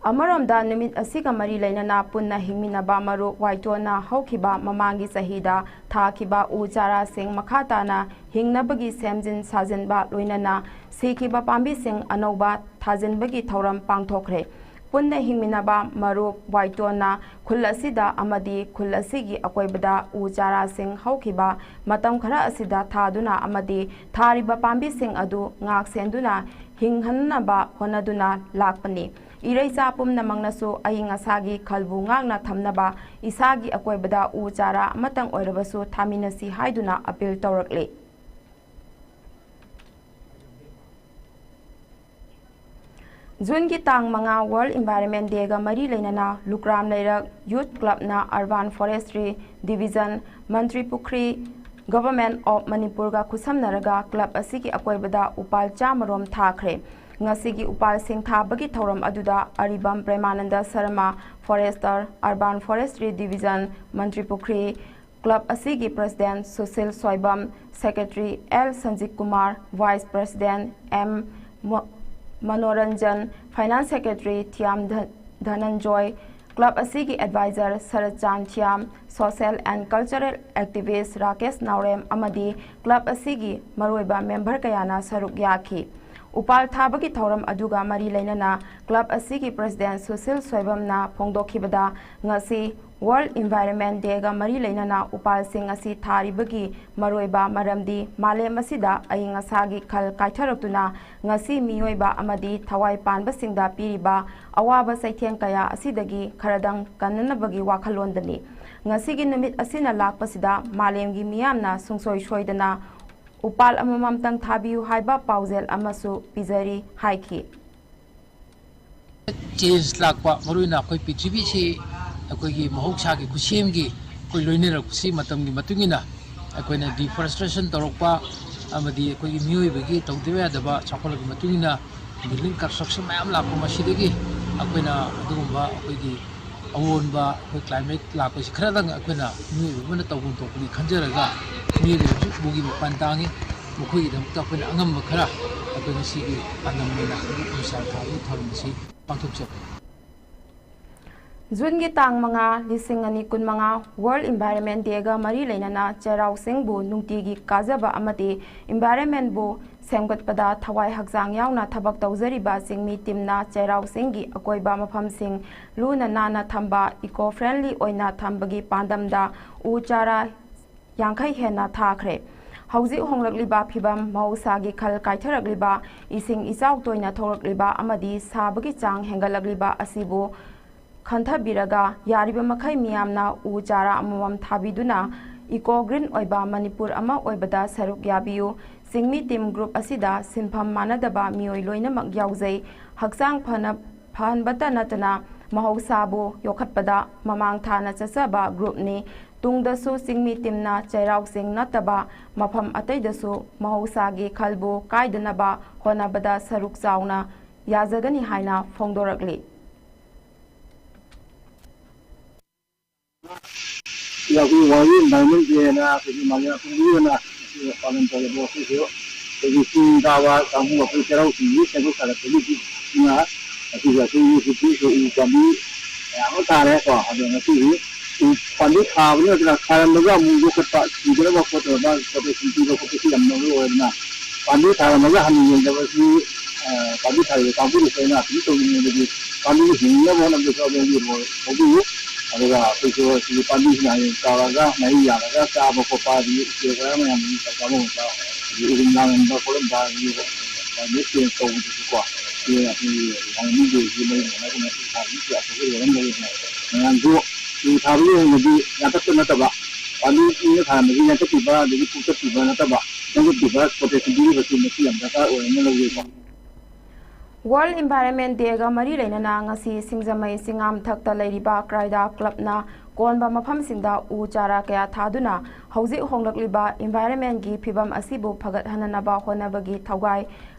ꯑꯃꯔꯣꯝꯗ, ꯅꯨꯃꯤꯠ ꯑꯁꯤꯒ ꯃꯔꯤ ꯂꯩꯅꯅ ꯄꯨꯟꯅ ꯍꯤꯡꯃꯤꯟꯅꯕ ꯃꯔꯨꯞ ꯋꯥꯏꯇꯣꯟꯅ ꯍꯧꯈꯤꯕ ꯃꯃꯥꯡꯒꯤ ꯆꯍꯤꯗ ꯊꯥꯈꯤꯕ ꯎ ꯆꯥꯔꯥꯁꯤꯡ ꯃꯈꯥ ꯇꯥꯅ ꯍꯤꯡꯅꯕꯒꯤ ꯁꯦꯝꯖꯤꯟ ꯁꯥꯖꯤꯟꯕ, ꯂꯣꯏꯅꯅ ꯁꯤꯈꯤꯕ ꯄꯥꯝꯕꯤꯁꯤꯡ ꯑꯅꯧꯕ ꯊꯥꯖꯤꯟꯕꯒꯤ ꯊꯧꯔꯝ ꯄꯥꯡꯊꯣꯛꯈ꯭ꯔꯦ꯫ ꯄꯨꯟꯅ ꯍꯤꯡꯃꯤꯟꯅꯕ ꯃꯔꯨꯞ ꯋꯥꯏꯇꯣꯟꯅ ꯈꯨꯜ ꯑꯁꯤꯗ ꯑꯃꯗꯤ ꯈꯨꯜ ꯑꯁꯤꯒꯤ ꯑꯀꯣꯏꯕꯗ ꯎ ꯆꯥꯔꯥꯁꯤꯡ ꯍꯧꯈꯤꯕ ꯃꯇꯝ ꯈꯔ ꯑꯁꯤꯗ ꯊꯥꯗꯨꯅ ꯑꯃꯗꯤ ꯊꯥꯔꯤꯕ ꯄꯥꯝꯕꯤꯁꯤꯡ ꯑꯗꯨ ꯉꯥꯛ ꯁꯦꯟꯗꯨꯅ ꯍꯤꯡꯍꯟꯅꯕ ꯍꯣꯠꯅꯗꯨꯅ ꯂꯥꯛꯄꯅꯤ꯫ ꯏꯔꯩꯆꯥ ꯄꯨꯝꯅꯃꯛꯅꯁꯨ ꯑꯏꯪ ꯑꯁꯥꯒꯤ ꯈꯜꯕꯨ ꯉꯥꯛꯅ ꯊꯝꯅꯕ ꯏꯁꯥꯒꯤ ꯑꯀꯣꯏꯕꯗ ꯎ ꯆꯥꯔꯥ ꯑꯃꯇꯪ ꯑꯣꯏꯔꯕꯁꯨ ꯊꯥꯃꯤꯟꯅꯁꯤ ꯍꯥꯏꯗꯨꯅ ꯑꯄꯤꯜ ꯇꯧꯔꯛꯂꯤ꯫ ꯖꯨꯟꯒꯤ ꯇꯥꯡ ꯃꯉꯥ World Environment Dayꯒ ꯃꯔꯤ ꯂꯩꯅꯅ ꯂꯨꯀ꯭ꯔꯥꯝ ꯂꯩꯔꯛ Youth Clubꯅ Urban Forestry Division, ꯃꯟꯇ꯭ꯔꯤ ꯄꯨꯈ꯭ꯔꯤ, Government of ꯃꯅꯤꯄꯨꯔꯒ ꯈꯨꯠꯁꯝꯅꯔꯒ club ꯑꯁꯤꯒꯤ ꯑꯀꯣꯏꯕꯗ ꯎꯄꯥꯜ ꯆꯥꯝꯃꯔꯣꯝ ꯊꯥꯈ꯭ꯔꯦ꯫ ꯉꯁꯤꯒꯤ ꯎꯄꯥꯜꯁꯤꯡ ꯊꯥꯕꯒꯤ ꯊꯧꯔꯝ ꯑꯗꯨꯗ ꯑꯔꯤꯕꯝ ꯄ꯭ꯔꯦꯃꯥꯅꯟꯗ Sharma, Forester, Urban Forestry Division, ꯃꯟꯇ꯭ꯔꯤ ꯄꯨꯈ꯭ꯔꯤ, club ꯑꯁꯤꯒꯤ President Sushil Soibam, Secretary L Sanjit Kumar, Vice President M ꯃ-, ꯃꯅꯣꯔꯟꯖꯟ, Finance Secretary ꯊꯤꯌꯥꯝ ꯙ-, ꯙꯅꯟꯖꯣꯏ, club ꯑꯁꯤꯒꯤ Advisor ꯁꯔꯠꯆꯥꯟ Thiyam, Social and Cultural Activist Rakesh ꯅꯥꯎꯔꯦꯝ ꯑꯃꯗꯤ club ꯑꯁꯤꯒꯤ ꯃꯔꯨꯑꯣꯏꯕ member ꯀꯌꯥꯅ ꯁꯔꯨꯛ ꯌꯥꯈꯤ꯫ ꯎꯄꯥꯜ ꯊꯥꯕꯒꯤ ꯊꯧꯔꯝ ꯑꯗꯨꯒ ꯃꯔꯤ ꯂꯩꯅꯅ club ꯑꯁꯤꯒꯤ President ꯁꯨꯁꯤꯜ ꯁꯣꯏꯕꯝꯅ ꯐꯣꯡꯗꯣꯛꯈꯤꯕꯗ, ꯉꯁꯤ World Environment Dayꯒ ꯃꯔꯤ ꯂꯩꯅꯅ ꯎꯄꯥꯜꯁꯤꯡ ꯑꯁꯤ ꯊꯥꯔꯤꯕꯒꯤ ꯃꯔꯨꯑꯣꯏꯕ ꯃꯔꯝꯗꯤ ꯃꯥꯂꯦꯝ ꯑꯁꯤꯗ ꯑꯏꯪ ꯑꯁꯥꯒꯤ ꯈꯜ ꯀꯥꯏꯊꯔꯛꯇꯨꯅ ꯉꯁꯤ ꯃꯤꯑꯣꯏꯕ ꯑꯃꯗꯤ ꯊꯋꯥꯏ ꯄꯥꯟꯕꯁꯤꯡꯗ ꯄꯤꯔꯤꯕ ꯑꯋꯥꯕ ꯆꯩꯊꯦꯡ ꯀꯌꯥ ꯑꯁꯤꯗꯒꯤ ꯈꯔꯗꯪ ꯀꯟꯅꯅꯕꯒꯤ ꯋꯥꯈꯜꯂꯣꯟꯗꯅꯤ꯫ ꯉꯁꯤꯒꯤ ꯅꯨꯃꯤꯠ ꯑꯁꯤꯅ ꯂꯥꯛꯄꯁꯤꯗ ꯃꯥꯂꯦꯝꯒꯤ ꯃꯤꯌꯥꯝꯅ ꯁꯨꯡꯁꯣꯏ ꯁꯣꯏꯗꯅ ꯎꯄꯥꯜ ꯑꯃꯃꯝꯇꯪ ꯊꯥꯕꯤꯌꯨ ꯍꯥꯏꯕ ꯄꯥꯎꯖꯦꯜ ꯑꯃꯁꯨ ꯄꯤꯖꯔꯤ ꯍꯥꯏꯈꯤ꯫ Change ꯂꯥꯛꯄ, ꯃꯔꯨꯑꯣꯏꯅ ꯑꯩꯈꯣꯏ ꯄ꯭ꯔꯤꯊꯤꯕꯤꯁꯤ ꯑꯩꯈꯣꯏꯒꯤ ꯃꯍꯧꯁꯥꯒꯤ ꯈꯨꯠꯁꯦꯝꯒꯤ ꯑꯩꯈꯣꯏ ꯂꯣꯏꯅꯔꯛꯄꯁꯤ ꯃꯇꯝꯒꯤ ꯃꯇꯨꯡ ꯏꯟꯅ ꯑꯩꯈꯣꯏꯅ deforestation ꯇꯧꯔꯛꯄ ꯑꯃꯗꯤ ꯑꯩꯈꯣꯏꯒꯤ ꯃꯤꯑꯣꯏꯕꯒꯤ ꯇꯧꯗꯕ ꯌꯥꯗꯕ ꯆꯥꯎꯈꯠꯂꯛꯄꯒꯤ ꯃꯇꯨꯡ ꯏꯟꯅ building construction ꯃꯌꯥꯝ ꯂꯥꯛꯄ, ꯃꯁꯤꯗꯒꯤ ꯑꯩꯈꯣꯏꯅ ꯑꯗꯨꯒꯨꯝꯕ ꯑꯩꯈꯣꯏꯒꯤ ꯑꯑꯣꯟꯕ ꯑꯩꯈꯣꯏ climate ꯂꯥꯛꯄꯁꯤ ꯈꯔꯗꯪ ꯑꯩꯈꯣꯏꯅ ꯃꯤꯑꯣꯏꯕ ꯑꯃꯅ ꯇꯧꯐꯝ ꯊꯣꯛꯄꯅꯤ ꯈꯟꯖꯔꯒ, ꯃꯤꯑꯣꯏꯕ ꯍꯧꯖꯤꯛ ꯎꯒꯤ ꯃꯄꯥꯟ ꯇꯥꯡꯉꯤ, ꯃꯈꯣꯏꯒꯤꯗꯃꯛꯇ ꯑꯩꯈꯣꯏꯅ ꯑꯉꯝꯕ ꯈꯔ ꯑꯩꯈꯣꯏ ꯉꯁꯤꯒꯤ ꯄꯥꯟꯗꯝ ꯑꯣꯏꯅ ꯑꯩꯈꯣꯏꯒꯤ ꯎ ꯆꯥꯔꯥ ꯊꯥꯕꯒꯤ ꯊꯧꯔꯝ ꯑꯁꯤ ꯄꯥꯡꯊꯣꯛꯆꯕꯅꯤ꯫ ꯖꯨꯟꯒꯤ ꯇꯥꯡ ꯃꯉꯥ, ꯂꯤꯁꯤꯡ ꯑꯅꯤ ꯀꯨꯟꯃꯉꯥ World Environment Dayꯒ ꯃꯔꯤ ꯂꯩꯅꯅ ꯆꯩꯔꯥꯎ ꯆꯤꯡꯕꯨ ꯅꯨꯡꯇꯤꯒꯤ ꯀꯥꯖꯕ ꯑꯃꯗꯤ environmentꯕꯨ ꯁꯦꯝꯒꯠꯄꯗ ꯊꯋꯥꯏ ꯍꯛꯆꯥꯡ ꯌꯥꯎꯅ ꯊꯕꯛ ꯇꯧꯖꯔꯤꯕ ꯆꯤꯡꯃꯤ teamꯅ ꯆꯩꯔꯥꯎ ꯆꯤꯡꯒꯤ ꯑꯀꯣꯏꯕ ꯃꯐꯝꯁꯤꯡ ꯂꯨꯅ ꯅꯥꯟꯅ ꯊꯝꯕ, eco-friendly ꯑꯣꯏꯅ ꯊꯝꯕꯒꯤ ꯄꯥꯟꯗꯝꯗ ꯎ ꯆꯥꯔꯥ ꯌꯥꯡꯈꯩ ꯍꯦꯟꯅ ꯊꯥꯈ꯭ꯔꯦ꯫ ꯍꯧꯖꯤꯛ ꯍꯣꯡꯂꯛꯂꯤꯕ ꯐꯤꯕꯝ, ꯃꯍꯧꯁꯥꯒꯤ ꯈꯜ ꯀꯥꯏꯊꯔꯛꯂꯤꯕ, ꯏꯁꯤꯡ ꯏꯆꯥꯎ ꯇꯣꯏꯅ ꯊꯣꯛꯂꯛꯂꯤꯕ ꯑꯃꯗꯤ ꯁꯥꯕꯒꯤ ꯆꯥꯡ ꯍꯦꯟꯒꯠꯂꯛꯂꯤꯕ ꯑꯁꯤꯕꯨ ꯈꯟꯊꯕꯤꯔꯒ ꯌꯥꯔꯤꯕ ꯃꯈꯩ ꯃꯤꯌꯥꯝꯅ ꯎ ꯆꯥꯔꯥ ꯑꯃꯃꯝ ꯊꯥꯕꯤꯗꯨꯅ ꯏꯀꯣ ꯒ꯭ꯔꯤꯟ ꯑꯣꯏꯕ ꯃꯅꯤꯄꯨꯔ ꯑꯃ ꯑꯣꯏꯕꯗ ꯁꯔꯨꯛ ꯌꯥꯕꯤꯌꯨ꯫ ꯆꯤꯡꯃꯤ ꯇꯤꯝ ꯒ꯭ꯔꯨꯞ ꯑꯁꯤꯗ ꯁꯤꯟꯐꯝ ꯃꯥꯟꯅꯗꯕ ꯃꯤꯑꯣꯏ ꯂꯣꯏꯅꯃꯛ ꯌꯥꯎꯖꯩ꯫ ꯍꯛꯆꯥꯡ ꯐꯅ ꯐꯍꯟꯕꯇ ꯅꯠꯇꯅ ꯃꯍꯧꯁꯥꯕꯨ ꯌꯣꯛꯈꯠꯄꯗ ꯃꯃꯥꯡ ꯊꯥꯅ ꯆꯠꯆꯕ ꯒ꯭ꯔꯨꯞꯅꯤ꯫ ꯇꯨꯡꯗꯁꯨ ꯆꯤꯡꯃꯤ ꯇꯤꯝꯅ ꯆꯩꯔꯥꯎ ꯆꯤꯡ ꯅꯠꯇꯕ ꯃꯐꯝ ꯑꯇꯩꯗꯁꯨ ꯃꯍꯧꯁꯥꯒꯤ ꯈꯜꯕꯨ ꯀꯥꯏꯗꯅꯕ ꯍꯣꯠꯅꯕꯗ ꯁꯔꯨꯛ ꯆꯥꯎꯅ ꯌꯥꯖꯒꯅꯤ ꯍꯥꯏꯅ ꯐꯣꯡꯗꯣꯔꯛꯂꯤ꯫ ꯁꯤꯗ ꯑꯩꯈꯣꯏꯒꯤ ꯋꯥꯔꯜꯒꯤ ꯏꯟꯚꯥꯏꯔꯣꯟꯃꯦꯟ ꯗꯦꯅ ꯑꯩꯈꯣꯏꯒꯤ ꯃꯥꯂꯦꯝ ꯑꯄꯨꯟꯕꯒꯤ ꯑꯣꯏꯅ ꯉꯁꯤ ꯄꯥꯂꯟ ꯇꯧꯔꯤꯕ ꯑꯩꯈꯣꯏꯁꯨ ꯑꯩꯈꯣꯏꯒꯤ ꯆꯤꯡ ꯀꯥꯕ ꯀꯥꯡꯕꯨ ꯑꯩꯈꯣꯏ ꯆꯩꯔꯥꯎ ꯆꯤꯡꯒꯤ ꯁꯦꯝꯒꯠ ꯁꯥꯒꯠꯄꯒꯤꯁꯤꯅ ꯉꯁꯤꯁꯨ ꯑꯩꯈꯣꯏꯒꯤ ꯍꯧꯖꯤꯛ ꯎ ꯄꯥꯝꯕꯤ ꯃꯌꯥꯝ ꯑꯃ ꯊꯥꯔꯦꯀꯣ꯫ ꯑꯗꯣ ꯉꯁꯤꯗꯤ ꯎ ꯄꯥꯝꯕꯤ ꯊꯥꯕꯗ ꯅꯠꯇꯅ ꯊꯥꯔꯝꯃꯒ ꯑꯃꯨꯛ ꯌꯣꯛꯈꯠꯄ, ꯁꯤꯗꯅꯕ ꯈꯣꯠꯇꯅꯕ ꯄ꯭ꯔꯣꯇꯦꯛꯁꯟ ꯄꯤꯕ ꯈꯣꯠꯄꯁꯤ ꯌꯥꯝ ꯃꯔꯨ ꯑꯣꯏ꯫ ꯑꯗꯨꯅ ꯄꯥꯝꯕꯤ ꯊꯥꯔꯝꯃꯒ ꯍꯟꯅ ꯌꯦꯡꯗꯕꯁꯤ, ꯑ, ꯄꯥꯝꯕꯤ ꯊꯥꯔꯤꯕ ꯀꯥꯡꯕꯨꯗꯨꯁꯨ ꯑꯩꯅ ꯑꯄꯤꯜ ꯇꯧꯅꯤꯡꯉꯤ꯫ ꯑꯗꯨꯗꯤ ꯄꯥꯝꯕꯤ ꯍꯤꯡꯅꯕ ꯍꯣꯠꯅꯕꯗꯁꯨ ꯑꯗꯣꯝꯒꯤ ꯔꯣꯜ ꯂꯧꯕꯤꯌꯨ꯫ ꯑꯗꯨꯒ ꯑꯩꯈꯣꯏꯁꯨ ꯁꯤꯒꯤ ꯄꯥꯝꯕꯤꯁꯤꯅ ꯍꯌꯦꯡ ꯆꯥꯎꯔꯛꯑꯒ ꯃꯍꯩ ꯌꯥꯜꯂꯒ ꯆꯥꯕ ꯈꯣꯠꯄ, ꯑꯗꯒꯤ ꯎꯆꯦꯛ ꯋꯥꯌꯥ ꯃꯌꯥꯝꯗꯒꯤ ꯆꯥꯛ ꯆꯥꯕ ꯉꯝꯕ, ꯑꯗꯒꯤ ꯎꯔꯨꯝ ꯂꯥꯡꯍꯟꯕ ꯈꯣꯠꯍꯟꯕ, ꯑꯗꯒꯤ ꯀ꯭ꯂꯥꯏꯃꯦꯠ ꯆꯦꯟꯖ ꯇꯧꯕꯗꯁꯨꯀꯣ, ꯁꯤ ꯑꯩꯈꯣꯏꯒꯤ ꯏꯟꯚꯥꯏꯔꯣꯟꯃꯦꯟ ꯗꯦꯁꯤ ꯃꯔꯤ ꯂꯩꯅꯅ ꯑꯩꯈꯣꯏꯅ ꯎ ꯊꯥꯕꯒꯤ ꯑꯆꯧꯕ ꯔꯣꯜ ꯑꯃ ꯂꯩ꯫ ꯃꯌꯥꯝꯁꯨ ꯎ ꯊꯥꯕꯒꯤ ꯑꯣꯏꯅꯗꯤ ꯌꯥꯟꯊꯠꯄ ꯅꯠꯇꯕ, ꯄꯥꯝꯕꯤ ꯃꯤꯅ ꯊꯥꯔꯝꯕꯁꯤ ꯌꯥꯟꯊꯠꯄꯤꯕ ꯑꯗꯒꯤ ꯀꯣꯛꯊꯠꯄꯤꯕ ꯅꯠꯇꯕ, ꯁꯦꯝꯒꯠꯄꯤꯕ, ꯄ꯭ꯔꯣꯇꯦꯛꯁꯟ ꯄꯤꯕꯤꯕꯁꯤ ꯃꯁꯤ ꯌꯥꯝ ꯗꯔꯀꯥꯔ ꯑꯣꯏꯅ ꯂꯧꯖꯩꯀꯣ꯫ ꯋꯥꯔꯜ ꯏꯟꯚꯥꯏꯔꯣꯟꯃꯦꯟ ꯗꯦꯒ ꯃꯔꯤ ꯂꯩꯅꯅ ꯉꯁꯤ ꯁꯤꯡꯖꯃꯩ ꯆꯤꯡꯉꯥꯝꯊꯛꯇ ꯂꯩꯔꯤꯕ ꯀ꯭ꯔꯥꯏꯗꯥ ꯀ꯭ꯂꯕꯅ ꯀꯣꯟꯕ ꯃꯐꯝꯁꯤꯡꯗ ꯎ ꯆꯥꯔꯥ ꯀꯌꯥ ꯊꯥꯗꯨꯅ ꯍꯧꯖꯤꯛ ꯍꯣꯡꯂꯛꯂꯤꯕ ꯏꯟꯚꯥꯏꯔꯣꯟꯃꯦꯟꯒꯤ ꯐꯤꯕꯝ ꯑꯁꯤꯕꯨ ꯐꯒꯠꯍꯟꯅꯅꯕ ꯍꯣꯠꯅꯕꯒꯤ ꯊꯧꯒꯥꯏ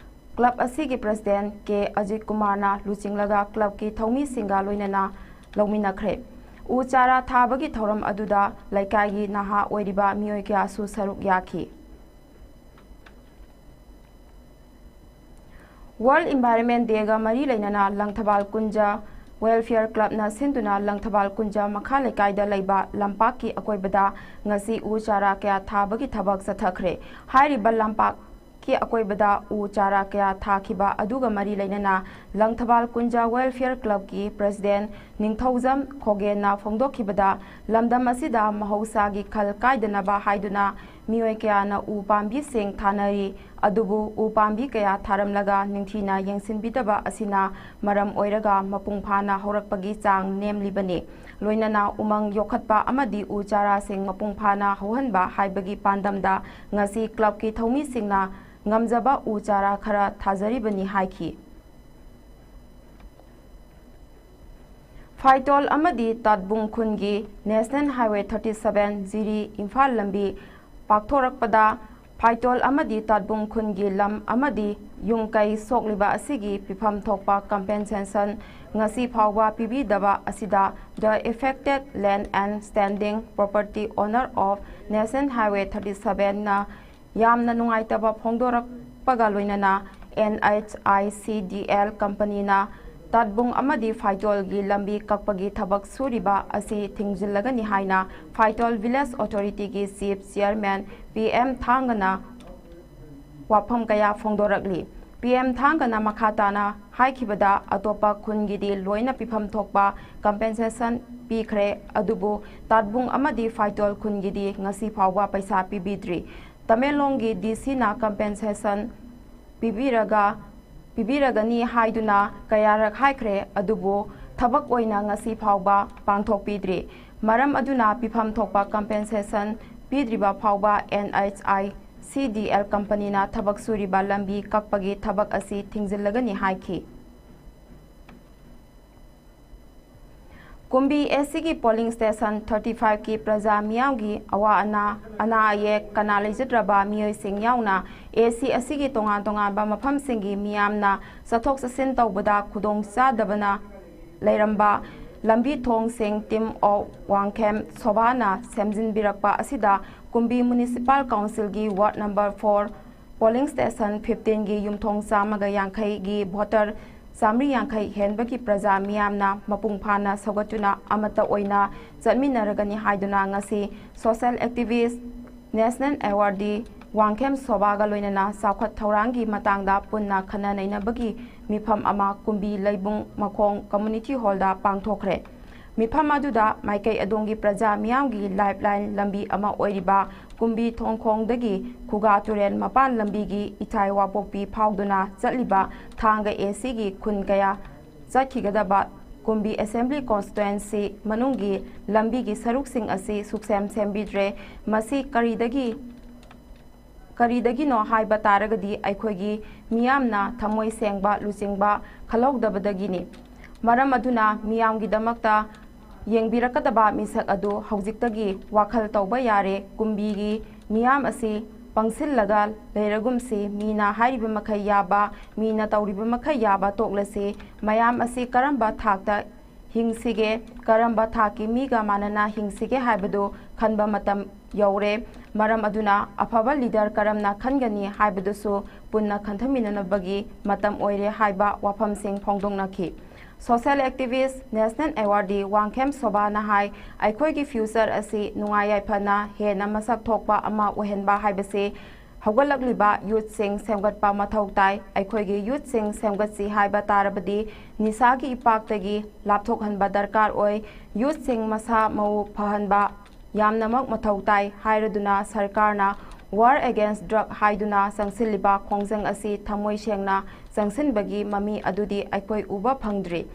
ꯀ꯭ꯂꯕ ꯑꯁꯤꯒꯤ ꯄ꯭ꯔꯁꯤꯗꯦꯟꯠ ꯀꯦ ꯑꯖꯤꯠ ꯀꯨꯃꯥꯔꯅ ꯂꯨꯆꯤꯡꯂꯒ ꯀ꯭ꯂꯕꯀꯤ ꯊꯧꯃꯤꯁꯤꯡꯒ ꯂꯣꯏꯅꯅ ꯂꯧꯃꯤꯟꯅꯈ꯭ꯔꯦ꯫ ꯎ ꯆꯥꯔꯥ ꯊꯥꯕꯒꯤ ꯊꯧꯔꯝ ꯑꯗꯨꯗ ꯂꯩꯀꯥꯏꯒꯤ ꯅꯍꯥ ꯑꯣꯏꯔꯤꯕ ꯃꯤꯑꯣꯏ ꯀꯌꯥꯁꯨ ꯁꯔꯨꯛ ꯌꯥꯈꯤ꯫ ꯋꯥꯔꯜ ꯏꯟꯚꯥꯏꯔꯣꯟꯃꯦꯟ ꯗꯦꯒ ꯃꯔꯤ ꯂꯩꯅꯅ ꯂꯪꯊꯕꯥꯜ ꯀꯨꯟꯖ ꯋꯦꯜꯐꯤꯌꯔ ꯀ꯭ꯂꯕꯅ ꯁꯤꯟꯗꯨꯅ ꯂꯪꯊꯕꯥꯜ ꯀꯨꯟꯖ ꯃꯈꯥ ꯂꯩꯀꯥꯏꯗ ꯂꯩꯕ ꯂꯝꯄꯥꯛꯀꯤ ꯑꯀꯣꯏꯕꯗ ꯉꯁꯤ ꯎ ꯆꯥꯔꯥ ꯀꯌꯥ ꯊꯥꯕꯒꯤ ꯊꯕꯛ ꯆꯠꯊꯈ꯭ꯔꯦ꯫ ꯍꯥꯏꯔꯤꯕ ꯂꯝꯄꯥꯛ ꯀꯤ ꯑꯀꯣꯏꯕꯗ ꯎ ꯆꯥꯔꯥ ꯀꯌꯥ ꯊꯥꯈꯤꯕ ꯑꯗꯨꯒ ꯃꯔꯤ ꯂꯩꯅꯅ ꯂꯪꯊꯕꯥꯜ ꯀꯨꯟꯖ Welfare Club ꯀꯤ President ꯅꯤꯡꯊꯧꯖꯝ ꯈꯣꯒꯦꯟꯅ ꯐꯣꯡꯗꯣꯛꯈꯤꯕꯗ, ꯂꯝꯗꯝ ꯑꯁꯤꯗ ꯃꯍꯧꯁꯥꯒꯤ ꯈꯜ ꯀꯥꯏꯗꯅꯕ ꯍꯥꯏꯗꯨꯅ ꯃꯤꯑꯣꯏ ꯀꯌꯥꯅ ꯎ ꯄꯥꯝꯕꯤꯁꯤꯡ ꯊꯥꯅꯔꯤ꯫ ꯑꯗꯨꯕꯨ ꯎ ꯄꯥꯝꯕꯤ ꯀꯌꯥ ꯊꯥꯔꯝꯂꯒ ꯅꯤꯡꯊꯤꯅ ꯌꯦꯡꯁꯤꯟꯕꯤꯗꯕ ꯑꯁꯤꯅ ꯃꯔꯝ ꯑꯣꯏꯔꯒ ꯃꯄꯨꯡ ꯐꯥꯅ ꯍꯧꯔꯛꯄꯒꯤ ꯆꯥꯡ ꯅꯦꯝꯂꯤꯕꯅꯤ꯫ ꯂꯣꯏꯅꯅ ꯎꯃꯪ ꯌꯣꯛꯈꯠꯄ ꯑꯃꯗꯤ ꯎ ꯆꯥꯔꯥꯁꯤꯡ ꯃꯄꯨꯡ ꯐꯥꯅ ꯍꯧꯍꯟꯕ ꯍꯥꯏꯕꯒꯤ ꯄꯥꯟꯗꯝꯗ ꯉꯁꯤ club ꯀꯤ ꯊꯧꯃꯤꯁꯤꯡꯅ ꯉꯝꯖꯕ ꯎ ꯆꯥꯔꯥ ꯈꯔ ꯊꯥꯖꯔꯤꯕꯅꯤ ꯍꯥꯏꯈꯤ꯫ ꯐꯥꯏꯇꯣꯜ ꯑꯃꯗꯤ ꯇꯥꯠꯕꯨꯡ ꯈꯨꯟꯒꯤ National Highway thirty seven ꯖꯤꯔꯤ ꯏꯝꯐꯥꯜ ꯂꯝꯕꯤ ꯄꯥꯛꯊꯣꯔꯛꯄꯗ ꯐꯥꯏꯇꯣꯜ ꯑꯃꯗꯤ ꯇꯥꯠꯕꯨꯡ ꯈꯨꯟꯒꯤ ꯂꯝ ꯑꯃꯗꯤ ꯌꯨꯝ ꯀꯩ ꯁꯣꯛꯂꯤꯕ ꯑꯁꯤꯒꯤ ꯄꯤꯐꯝ ꯊꯣꯛꯄ compensation ꯉꯁꯤ ꯐꯥꯎꯕ ꯄꯤꯕꯤꯗꯕ ꯑꯁꯤꯗ the affected land and standing property owner of National Highway thirty seven ꯅ ꯌꯥꯝꯅ ꯅꯨꯡꯉꯥꯏꯇꯕ ꯐꯣꯡꯗꯣꯔꯛꯄꯒ ꯂꯣꯏꯅꯅ N H I C D L company ꯅ ꯇꯥꯠꯕꯨꯡ ꯑꯃꯗꯤ ꯐꯥꯏꯇꯣꯜꯒꯤ ꯂꯝꯕꯤ ꯀꯛꯄꯒꯤ ꯊꯕꯛ ꯁꯨꯔꯤꯕ ꯑꯁꯤ ꯊꯤꯡꯖꯤꯜꯂꯒꯅꯤ ꯍꯥꯏꯅ ꯐꯥꯏꯇꯣꯜ Village Authority ꯒꯤ Chief Chairman P M ꯊꯥꯡꯒꯅ ꯋꯥꯐꯝ ꯀꯌꯥ ꯐꯣꯡꯗꯣꯔꯛꯂꯤ꯫ P M ꯊꯥꯡꯒꯅ ꯃꯈꯥ ꯇꯥꯅ ꯍꯥꯏꯈꯤꯕꯗ, ꯑꯇꯣꯞꯄ ꯈꯨꯟꯒꯤꯗꯤ ꯂꯣꯏꯅ ꯄꯤꯐꯝ ꯊꯣꯛꯄ compensation ꯄꯤꯈ꯭ꯔꯦ, ꯑꯗꯨꯕꯨ ꯇꯥꯠꯕꯨꯡ ꯑꯃꯗꯤ ꯐꯥꯏꯇꯣꯜ ꯈꯨꯟꯒꯤꯗꯤ ꯉꯁꯤ ꯐꯥꯎꯕ ꯄꯩꯁꯥ ꯄꯤꯕꯤꯗ꯭ꯔꯤ꯫ ꯇꯃꯦꯡꯂꯣꯡꯒꯤ D C ꯅ compensation ꯄꯤꯕꯤꯔꯒ, ꯄꯤꯕꯤꯔꯒꯅꯤ ꯍꯥꯏꯗꯨꯅ ꯀꯌꯥꯔꯛ ꯍꯥꯏꯈ꯭ꯔꯦ, ꯑꯗꯨꯕꯨ ꯊꯕꯛ ꯑꯣꯏꯅ ꯉꯁꯤ ꯐꯥꯎꯕ ꯄꯥꯡꯊꯣꯛꯄꯤꯗ꯭ꯔꯤ꯫ ꯃꯔꯝ ꯑꯗꯨꯅ ꯄꯤꯐꯝ ꯊꯣꯛꯄ compensation ꯄꯤꯗ꯭ꯔꯤꯕ ꯐꯥꯎꯕ N H I C D L company ꯅ ꯊꯕꯛ ꯁꯨꯔꯤꯕ ꯂꯝꯕꯤ ꯀꯛꯄꯒꯤ ꯊꯕꯛ ꯑꯁꯤ ꯊꯤꯡꯖꯤꯜꯂꯒꯅꯤ ꯍꯥꯏꯈꯤ꯫ ꯀꯨꯝꯕꯤ A C ꯒꯤ polling station thirty five ꯀꯤ ꯄ꯭ꯔꯖꯥ ꯃꯤꯌꯥꯝꯒꯤ ꯑꯋꯥ ꯑꯅꯥ, ꯑꯅꯥ ꯑꯌꯦꯛ, ꯀꯅꯥ ꯂꯩꯖꯗ꯭ꯔꯕ ꯃꯤꯑꯣꯏꯁꯤꯡ ꯌꯥꯎꯅ A C ꯑꯁꯤꯒꯤ ꯇꯣꯉꯥꯟ ꯇꯣꯉꯥꯟꯕ ꯃꯐꯝꯁꯤꯡꯒꯤ ꯃꯤꯌꯥꯝꯅ ꯆꯠꯊꯣꯛ ꯆꯠꯁꯤꯟ ꯇꯧꯕꯗ ꯈꯨꯗꯣꯡ ꯆꯥꯗꯕꯅ ꯂꯩꯔꯝꯕ ꯂꯝꯕꯤ ꯊꯣꯡꯁꯤꯡ Team of Wangkhem ꯁꯣꯚꯥꯅ ꯁꯦꯝꯖꯤꯟꯕꯤꯔꯛꯄ ꯑꯁꯤꯗ ꯀꯨꯝꯕꯤ Municipal Council ꯒꯤ ward number four polling station fifteen ꯒꯤ ꯌꯨꯝꯊꯣꯡ ꯆꯥꯝꯃꯒ ꯌꯥꯡꯈꯩꯒꯤ voter ꯆꯥꯃꯔꯤ ꯌꯥꯡꯈꯩ ꯍꯦꯟꯕꯒꯤ ꯄ꯭ꯔꯖꯥ ꯃꯤꯌꯥꯝꯅ ꯃꯄꯨꯡ ꯐꯥꯅ ꯁꯧꯒꯠꯇꯨꯅ ꯑꯃꯠꯇ ꯑꯣꯏꯅ ꯆꯠꯃꯤꯟꯅꯔꯒꯅꯤ ꯍꯥꯏꯗꯨꯅ ꯉꯁꯤ social activist, national awardee Wangkhem ꯁꯣꯚꯥꯒ ꯂꯣꯏꯅꯅ ꯆꯥꯎꯈꯠ ꯊꯧꯔꯥꯡꯒꯤ ꯃꯇꯥꯡꯗ ꯄꯨꯟꯅ ꯈꯟꯅ ꯅꯩꯅꯕꯒꯤ ꯃꯤꯐꯝ ꯑꯃ ꯀꯨꯝꯕꯤ ꯂꯩꯕꯨꯡ ꯃꯈꯣꯡ ꯀꯝꯃ꯭ꯌꯨꯅꯤꯇꯤ ꯍꯣꯜꯗ ꯄꯥꯡꯊꯣꯛꯈ꯭ꯔꯦ꯫ ꯃꯤꯐꯝ ꯑꯗꯨꯗ ꯃꯥꯏꯀꯩ ꯑꯗꯣꯝꯒꯤ ꯄ꯭ꯔꯖꯥ ꯃꯤꯌꯥꯝꯒꯤ ꯂꯥꯏꯐꯂꯥꯏꯟ ꯂꯝꯕꯤ ꯑꯃ ꯑꯣꯏꯔꯤꯕ ꯀꯨꯝꯕꯤ ꯊꯣꯡꯈꯣꯡꯗꯒꯤ ꯈꯨꯒꯥ ꯇꯨꯔꯦꯜ ꯃꯄꯥꯟ ꯂꯝꯕꯤꯒꯤ ꯏꯊꯥꯏ ꯋꯥꯄꯣꯛꯄꯤ ꯐꯥꯎꯗꯨꯅ ꯆꯠꯂꯤꯕ ꯊꯥꯡꯒ ꯑꯦ ꯁꯤꯒꯤ ꯈꯨꯟ ꯀꯌꯥ ꯆꯠꯈꯤꯒꯗꯕ ꯀꯨꯝꯕꯤ ꯑꯦꯁꯦꯝꯕ꯭ꯂꯤ ꯀꯣꯟꯁꯇꯤꯇ꯭ꯋꯦꯟꯁꯤ ꯃꯅꯨꯡꯒꯤ ꯂꯝꯕꯤꯒꯤ ꯁꯔꯨꯛꯁꯤꯡ ꯑꯁꯤ ꯁꯨꯛꯁꯦꯝ ꯁꯦꯝꯕꯤꯗ꯭ꯔꯦ꯫ ꯃꯁꯤ ꯀꯔꯤꯗꯒꯤ ꯀꯔꯤꯗꯒꯤꯅꯣ ꯍꯥꯏꯕ ꯇꯥꯔꯒꯗꯤ ꯑꯩꯈꯣꯏꯒꯤ ꯃꯤꯌꯥꯝꯅ ꯊꯃꯣꯏ ꯁꯦꯡꯕ ꯂꯨꯆꯤꯡꯕ ꯈꯜꯍꯧꯗꯕꯗꯒꯤꯅꯤ꯫ ꯃꯔꯝ ꯑꯗꯨꯅ ꯃꯤꯌꯥꯝꯒꯤꯗꯃꯛꯇ ꯌꯦꯡꯕꯤꯔꯛꯀꯗꯕ ꯃꯤꯁꯛ ꯑꯗꯨ ꯍꯧꯖꯤꯛꯇꯒꯤ ꯋꯥꯈꯜ ꯇꯧꯕ ꯌꯥꯔꯦ꯫ ꯀꯨꯝꯕꯤꯒꯤ ꯃꯤꯌꯥꯝ ꯑꯁꯤ ꯄꯪꯁꯤꯜꯂꯒ ꯂꯩꯔꯒꯨꯝꯁꯤ, ꯃꯤꯅ ꯍꯥꯏꯔꯤꯕ ꯃꯈꯩ ꯌꯥꯕ, ꯃꯤꯅ ꯇꯧꯔꯤꯕ ꯃꯈꯩ ꯌꯥꯕ ꯇꯣꯛꯂꯁꯤ꯫ ꯃꯌꯥꯝ ꯑꯁꯤ ꯀꯔꯝꯕ ꯊꯥꯛꯇ ꯍꯤꯡꯁꯤꯒꯦ, ꯀꯔꯝꯕ ꯊꯥꯛꯀꯤ ꯃꯤꯒ ꯃꯥꯟꯅꯅ ꯍꯤꯡꯁꯤꯒꯦ ꯍꯥꯏꯕꯗꯨ ꯈꯟꯕ ꯃꯇꯝ ꯌꯧꯔꯦ꯫ ꯃꯔꯝ ꯑꯗꯨꯅ ꯑꯐꯕ ꯂꯤꯗꯔ ꯀꯔꯝꯅ ꯈꯟꯒꯅꯤ ꯍꯥꯏꯕꯗꯨꯁꯨ ꯄꯨꯟꯅ ꯈꯟꯊꯃꯤꯟꯅꯅꯕꯒꯤ ꯃꯇꯝ ꯑꯣꯏꯔꯦ ꯍꯥꯏꯕ ꯋꯥꯐꯝꯁꯤꯡ ꯐꯣꯡꯗꯣꯛꯅꯈꯤ꯫ ꯁꯣꯁꯤꯌꯦꯜ ꯑꯦꯛꯇꯤꯚꯤꯁ꯭ꯠ, ꯅꯦꯁꯅꯦꯜ ꯑꯦꯋꯥꯔꯗꯤ ꯋꯥꯡꯈꯦꯝ ꯁꯣꯚꯥꯅ ꯍꯥꯏ, ꯑꯩꯈꯣꯏꯒꯤ ꯐ꯭ꯌꯨꯆꯔ ꯑꯁꯤ ꯅꯨꯡꯉꯥꯏ ꯌꯥꯏꯐꯅ ꯍꯦꯟꯅ ꯃꯁꯛ ꯊꯣꯛꯄ ꯑꯃ ꯑꯣꯏꯍꯟꯕ ꯍꯥꯏꯕꯁꯤ ꯍꯧꯒꯠꯂꯛꯂꯤꯕ ꯌꯨꯠꯁꯤꯡ ꯁꯦꯝꯒꯠꯄ ꯃꯊꯧ ꯇꯥꯏ꯫ ꯑꯩꯈꯣꯏꯒꯤ ꯌꯨꯠꯁꯤꯡ ꯁꯦꯝꯒꯠꯁꯤ ꯍꯥꯏꯕ ꯇꯥꯔꯕꯗꯤ ꯅꯤꯁꯥꯒꯤ ꯏꯄꯥꯛꯇꯒꯤ ꯂꯥꯞꯊꯣꯛꯍꯟꯕ ꯗꯔꯀꯥꯔ ꯑꯣꯏ꯫ ꯌꯨꯠꯁꯤꯡ ꯃꯁꯥ ꯃꯎ ꯐꯍꯟꯕ ꯌꯥꯝꯅꯃꯛ ꯃꯊꯧ ꯇꯥꯏ ꯍꯥꯏꯔꯗꯨꯅ ꯁꯔꯀꯥꯔꯅ War Against Drug ꯍꯥꯏꯗꯨꯅ ꯆꯪꯁꯤꯜꯂꯤꯕ ꯈꯣꯡꯖꯪ ꯑꯁꯤ ꯊꯃꯣꯏ ꯁꯦꯡꯅ ꯆꯪꯁꯤꯟꯕꯒꯤ ꯃꯃꯤ ꯑꯗꯨꯗꯤ ꯑꯩꯈꯣꯏ ꯎꯕ ꯐꯪꯗ꯭ꯔꯤ꯫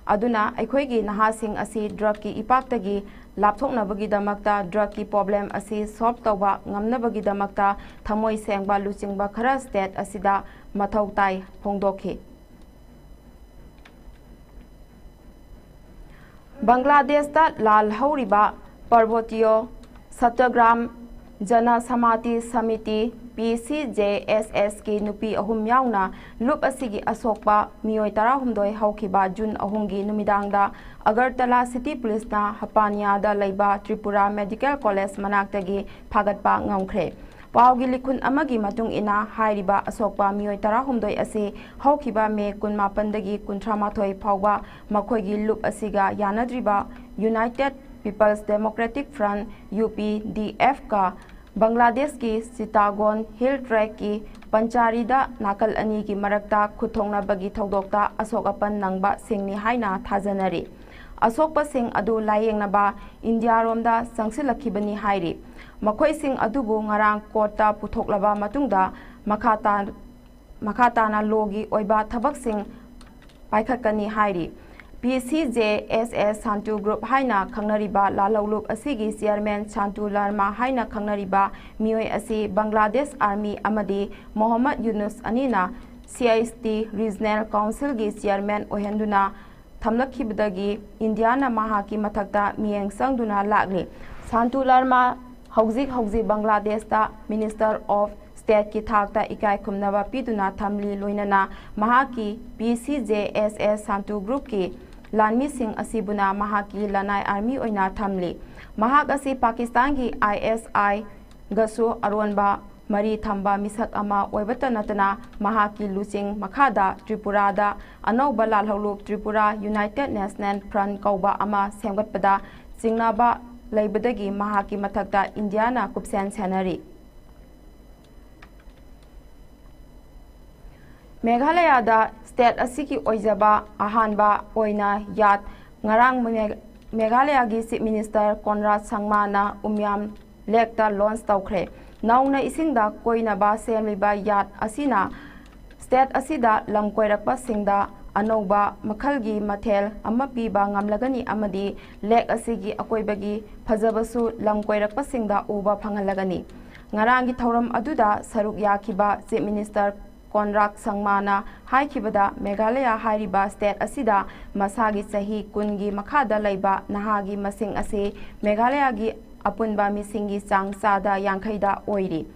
ꯑꯗꯨꯅ ꯑꯩꯈꯣꯏꯒꯤ ꯅꯍꯥꯁꯤꯡ ꯑꯁꯤ ꯗ꯭ꯔꯒꯀꯤ ꯏꯄꯥꯛꯇꯒꯤ ꯂꯥꯞꯊꯣꯛꯅꯕꯒꯤꯗꯃꯛꯇ, ꯗ꯭ꯔꯒꯀꯤ ꯄ꯭ꯔꯣꯕ꯭ꯂꯦꯝ ꯑꯁꯤ ꯁꯣꯜꯕ ꯇꯧꯕ ꯉꯝꯅꯕꯒꯤꯗꯃꯛꯇ ꯊꯃꯣꯏ ꯁꯦꯡꯕ ꯂꯨꯆꯤꯡꯕ ꯈꯔ ꯁ꯭ꯇꯦꯠ ꯑꯁꯤꯗ ꯃꯊꯧ ꯇꯥꯏ ꯐꯣꯡꯗꯣꯛꯈꯤ꯫ ꯕꯪꯒ꯭ꯂꯥꯗꯦꯁꯇ ꯂꯥꯜ ꯍꯧꯔꯤꯕ ꯄꯥꯔꯕꯇꯤꯌꯣ ꯁꯠꯇꯒ꯭ꯔꯥꯝ ꯖꯅ ꯁꯃꯥꯇꯤ ꯁꯃꯤꯇꯤ, ꯄꯤ ꯁꯤ ꯖꯦ ꯑꯦꯁ ꯑꯦꯁꯀꯤ ꯅꯨꯄꯤ ꯑꯍꯨꯝ ꯌꯥꯎꯅ ꯂꯨꯞ ꯑꯁꯤꯒꯤ ꯑꯁꯣꯛꯄ ꯃꯤꯑꯣꯏ ꯇꯔꯥꯍꯨꯝꯗꯣꯏ ꯍꯧꯈꯤꯕ ꯖꯨꯟ ꯑꯍꯨꯝꯒꯤ ꯅꯨꯃꯤꯗꯥꯡꯗ ꯑꯒꯔꯇꯂꯥ ꯁꯤꯇꯤ ꯄꯨꯂꯤꯁꯅ ꯍꯄꯥꯅꯤꯌꯥꯗ ꯂꯩꯕ ꯇ꯭ꯔꯤꯄꯨꯔꯥ ꯃꯦꯗꯤꯀꯦꯜ ꯀꯣꯂꯦꯖ ꯃꯅꯥꯛꯇꯒꯤ ꯐꯥꯒꯠꯄ ꯉꯝꯈ꯭ꯔꯦ꯫ ꯄꯥꯎꯒꯤ ꯂꯤꯈꯨꯟ ꯑꯃꯒꯤ ꯃꯇꯨꯡ ꯏꯟꯅ, ꯍꯥꯏꯔꯤꯕ ꯑꯁꯣꯛꯄ ꯃꯤꯑꯣꯏ ꯇꯔꯥꯍꯨꯝꯗꯣꯏ ꯑꯁꯤ ꯍꯧꯈꯤꯕ ꯃꯦ ꯀꯨꯟꯃꯥꯄꯟꯗꯒꯤ ꯀꯨꯟꯊ꯭ꯔꯥꯃꯥꯊꯣꯏ ꯐꯥꯎꯕ ꯃꯈꯣꯏꯒꯤ ꯂꯨꯞ ꯑꯁꯤꯒ ꯌꯥꯅꯗ꯭ꯔꯤꯕ United People's Democratic Front, U P D ꯑꯦꯐꯀ ꯕꯪꯒ꯭ꯂꯥꯗꯦꯁꯀꯤ ꯆꯤꯇꯥꯒꯣꯟ ꯍꯤꯜ ꯇ꯭ꯔꯦꯛꯀꯤ ꯄꯟꯆꯥꯔꯤꯗ ꯅꯥꯀꯜ ꯑꯅꯤꯒꯤ ꯃꯔꯛꯇ ꯈꯨꯠꯊꯣꯛꯅꯕꯒꯤ ꯊꯧꯗꯣꯛꯇ ꯑꯁꯣꯛ ꯑꯄꯟ ꯅꯪꯕ ꯁꯤꯡꯅꯤ ꯍꯥꯏꯅ ꯊꯥꯖꯅꯔꯤ꯫ ꯑꯁꯣꯛꯄꯁꯤꯡ ꯑꯗꯨ ꯂꯥꯌꯦꯡꯅꯕ ꯏꯟꯗꯤꯌꯥꯔꯣꯝꯗ ꯆꯪꯁꯤꯜꯂꯛꯈꯤꯕꯅꯤ ꯍꯥꯏꯔꯤ꯫ ꯃꯈꯣꯏꯁꯤꯡ ꯑꯗꯨꯕꯨ ꯉꯔꯥꯡ ꯀꯣꯔꯠꯇ ꯄꯨꯊꯣꯛꯂꯕ ꯃꯇꯨꯡꯗ ꯃꯈꯥ ꯇꯥ-, ꯃꯈꯥ ꯇꯥꯅ ꯂꯣꯒꯤ ꯑꯣꯏꯕ ꯊꯕꯛꯁꯤꯡ ꯄꯥꯏꯈꯠꯀꯅꯤ ꯍꯥꯏꯔꯤ꯫ ꯄꯤ ꯁꯤ ꯖꯦ ꯑꯦꯁ ꯑꯦꯁ ꯁꯥꯟꯇꯨ ꯒ꯭ꯔꯨꯞ ꯍꯥꯏꯅ ꯈꯪꯅꯔꯤꯕ ꯂꯥꯜꯍꯧꯂꯨꯞ ꯑꯁꯤꯒꯤ ꯆꯤꯌꯔꯃꯦꯟ ꯁꯥꯟꯇꯨ ꯂꯔꯃꯥ ꯍꯥꯏꯅ ꯈꯪꯅꯔꯤꯕ ꯃꯤꯑꯣꯏ ꯑꯁꯤ ꯕꯪꯒ꯭ꯂꯥꯗꯦꯁ ꯑꯥꯔꯃꯤ ꯑꯃꯗꯤ ꯃꯣꯍꯝꯃꯗ ꯌꯨꯅꯨꯁ ꯑꯅꯤꯅ C I S T regional ꯀꯥꯎꯟꯁꯤꯜꯒꯤ ꯆꯤꯌꯔꯃꯦꯟ ꯑꯣꯏꯍꯟꯗꯨꯅ ꯊꯝꯂꯛꯈꯤꯕꯗꯒꯤ ꯏꯟꯗꯤꯌꯥꯅ ꯃꯍꯥꯛꯀꯤ ꯃꯊꯛꯇ ꯃꯤꯠꯌꯦꯡ ꯆꯪꯗꯨꯅ ꯂꯥꯛꯂꯤ꯫ ꯁꯥꯟꯇꯨ ꯂꯔꯃꯥ ꯍꯧꯖꯤꯛ ꯍꯧꯖꯤꯛ ꯕꯪꯒ꯭ꯂꯥꯗꯦꯁꯇ ꯃꯤꯅꯤꯁꯇꯔ ꯑꯣꯐ ꯁ꯭ꯇꯦꯠꯀꯤ ꯊꯥꯛꯇ ꯏꯀꯥꯏ ꯈꯨꯝꯅꯕ ꯄꯤꯗꯨꯅ ꯊꯝꯂꯤ꯫ ꯂꯣꯏꯅꯅ ꯃꯍꯥꯛꯀꯤ ꯄꯤ ꯁꯤ ꯖꯦ ꯑꯦꯁ ꯑꯦꯁ ꯁꯥꯟꯇꯨ ꯒ꯭ꯔꯨꯞꯀꯤ ꯂꯥꯟꯃꯤꯁꯤꯡ ꯑꯁꯤꯕꯨꯅ ꯃꯍꯥꯛꯀꯤ ꯂꯅꯥꯏ ꯑꯥꯔꯃꯤ ꯑꯣꯏꯅ ꯊꯝꯂꯤ꯫ ꯃꯍꯥꯛ ꯑꯁꯤ ꯄꯥꯀꯤꯁꯇꯥꯟꯒꯤ ꯑꯥꯏ ꯑꯦꯁ ꯑꯥꯏꯒꯁꯨ ꯑꯔꯣꯟꯕ ꯃꯔꯤ ꯊꯝꯕ ꯃꯤꯁꯛ ꯑꯃ ꯑꯣꯏꯕꯇ ꯅꯠꯇꯅ ꯃꯍꯥꯛꯀꯤ ꯂꯨꯆꯤꯡ ꯃꯈꯥꯗ ꯇ꯭ꯔꯤꯄꯨꯔꯥꯗ ꯑꯅꯧꯕ ꯂꯥꯜꯍꯧꯂꯨꯞ ꯇ꯭ꯔꯤꯄꯨꯔꯥ ꯌꯨꯅꯥꯏꯇꯦꯗ ꯅꯦꯁꯅꯦꯜ ꯐ꯭ꯔꯟꯠ ꯀꯧꯕ ꯑꯃ ꯁꯦꯝꯒꯠꯄꯗ ꯆꯤꯡꯅꯕ ꯂꯩꯕꯗꯒꯤ ꯃꯍꯥꯛꯀꯤ ꯃꯊꯛꯇ ꯏꯟꯗꯤꯌꯥꯅ ꯀꯨꯞꯁꯦꯟ ꯁꯦꯟꯅꯔꯤ꯫ ꯃꯦꯘꯥꯂꯌꯥꯗ ꯁ꯭ꯇꯦꯠ ꯑꯁꯤꯒꯤ ꯑꯣꯏꯖꯕ ꯑꯍꯥꯟꯕ ꯑꯣꯏꯅ ꯌꯥꯠ ꯉꯔꯥꯡ ꯃꯦ-, ꯃꯦꯘꯥꯂꯌꯥꯒꯤ ꯆꯤꯐ ꯃꯤꯅꯤꯁꯇꯔ ꯀꯣꯟꯔꯥꯗ ꯁꯪꯃꯥꯅ ꯎꯃꯤꯌꯥꯝ ꯂꯦꯛꯇ ꯂꯣꯟꯆ ꯇꯧꯈ꯭ꯔꯦ꯫ ꯅꯧꯅ ꯏꯁꯤꯡꯗ ꯀꯣꯏꯅꯕ ꯁꯦꯝꯂꯤꯕ ꯌꯥꯠ ꯑꯁꯤꯅ ꯁ꯭ꯇꯦꯠ ꯑꯁꯤꯗ ꯂꯝ ꯀꯣꯏꯔꯛꯄꯁꯤꯡꯗ ꯑꯅꯧꯕ ꯃꯈꯜꯒꯤ ꯃꯊꯦꯜ ꯑꯃ ꯄꯤꯕ ꯉꯝꯂꯒꯅꯤ ꯑꯃꯗꯤ ꯂꯦꯛ ꯑꯁꯤꯒꯤ ꯑꯀꯣꯏꯕꯒꯤ ꯐꯖꯕꯁꯨ ꯂꯝ ꯀꯣꯏꯔꯛꯄꯁꯤꯡꯗ ꯎꯕ ꯐꯪꯍꯜꯂꯒꯅꯤ꯫ ꯉꯔꯥꯡꯒꯤ ꯊꯧꯔꯝ ꯑꯗꯨꯗ ꯁꯔꯨꯛ ꯌꯥꯈꯤꯕ ꯆꯤꯐ ꯃꯤꯅꯤꯁꯇꯔ ꯀꯣꯟꯔꯥꯗ ꯁꯪꯃꯥꯅ ꯍꯥꯏꯈꯤꯕꯗ, ꯃꯦꯘꯥꯂꯌꯥ ꯍꯥꯏꯔꯤꯕ ꯁ꯭ꯇꯦꯠ ꯑꯁꯤꯗ ꯃꯁꯥꯒꯤ ꯆꯍꯤ ꯀꯨꯟꯒꯤ ꯃꯈꯥꯗ ꯂꯩꯕ ꯅꯍꯥꯒꯤ ꯃꯁꯤꯡ ꯑꯁꯤ ꯃꯦꯘꯥꯂꯌꯥꯒꯤ ꯑꯄꯨꯟꯕ ꯃꯤꯁꯤꯡꯒꯤ ꯆꯥꯡ ꯆꯥꯗ ꯌꯥꯡꯈꯩꯗ ꯑꯣꯏꯔꯤ꯫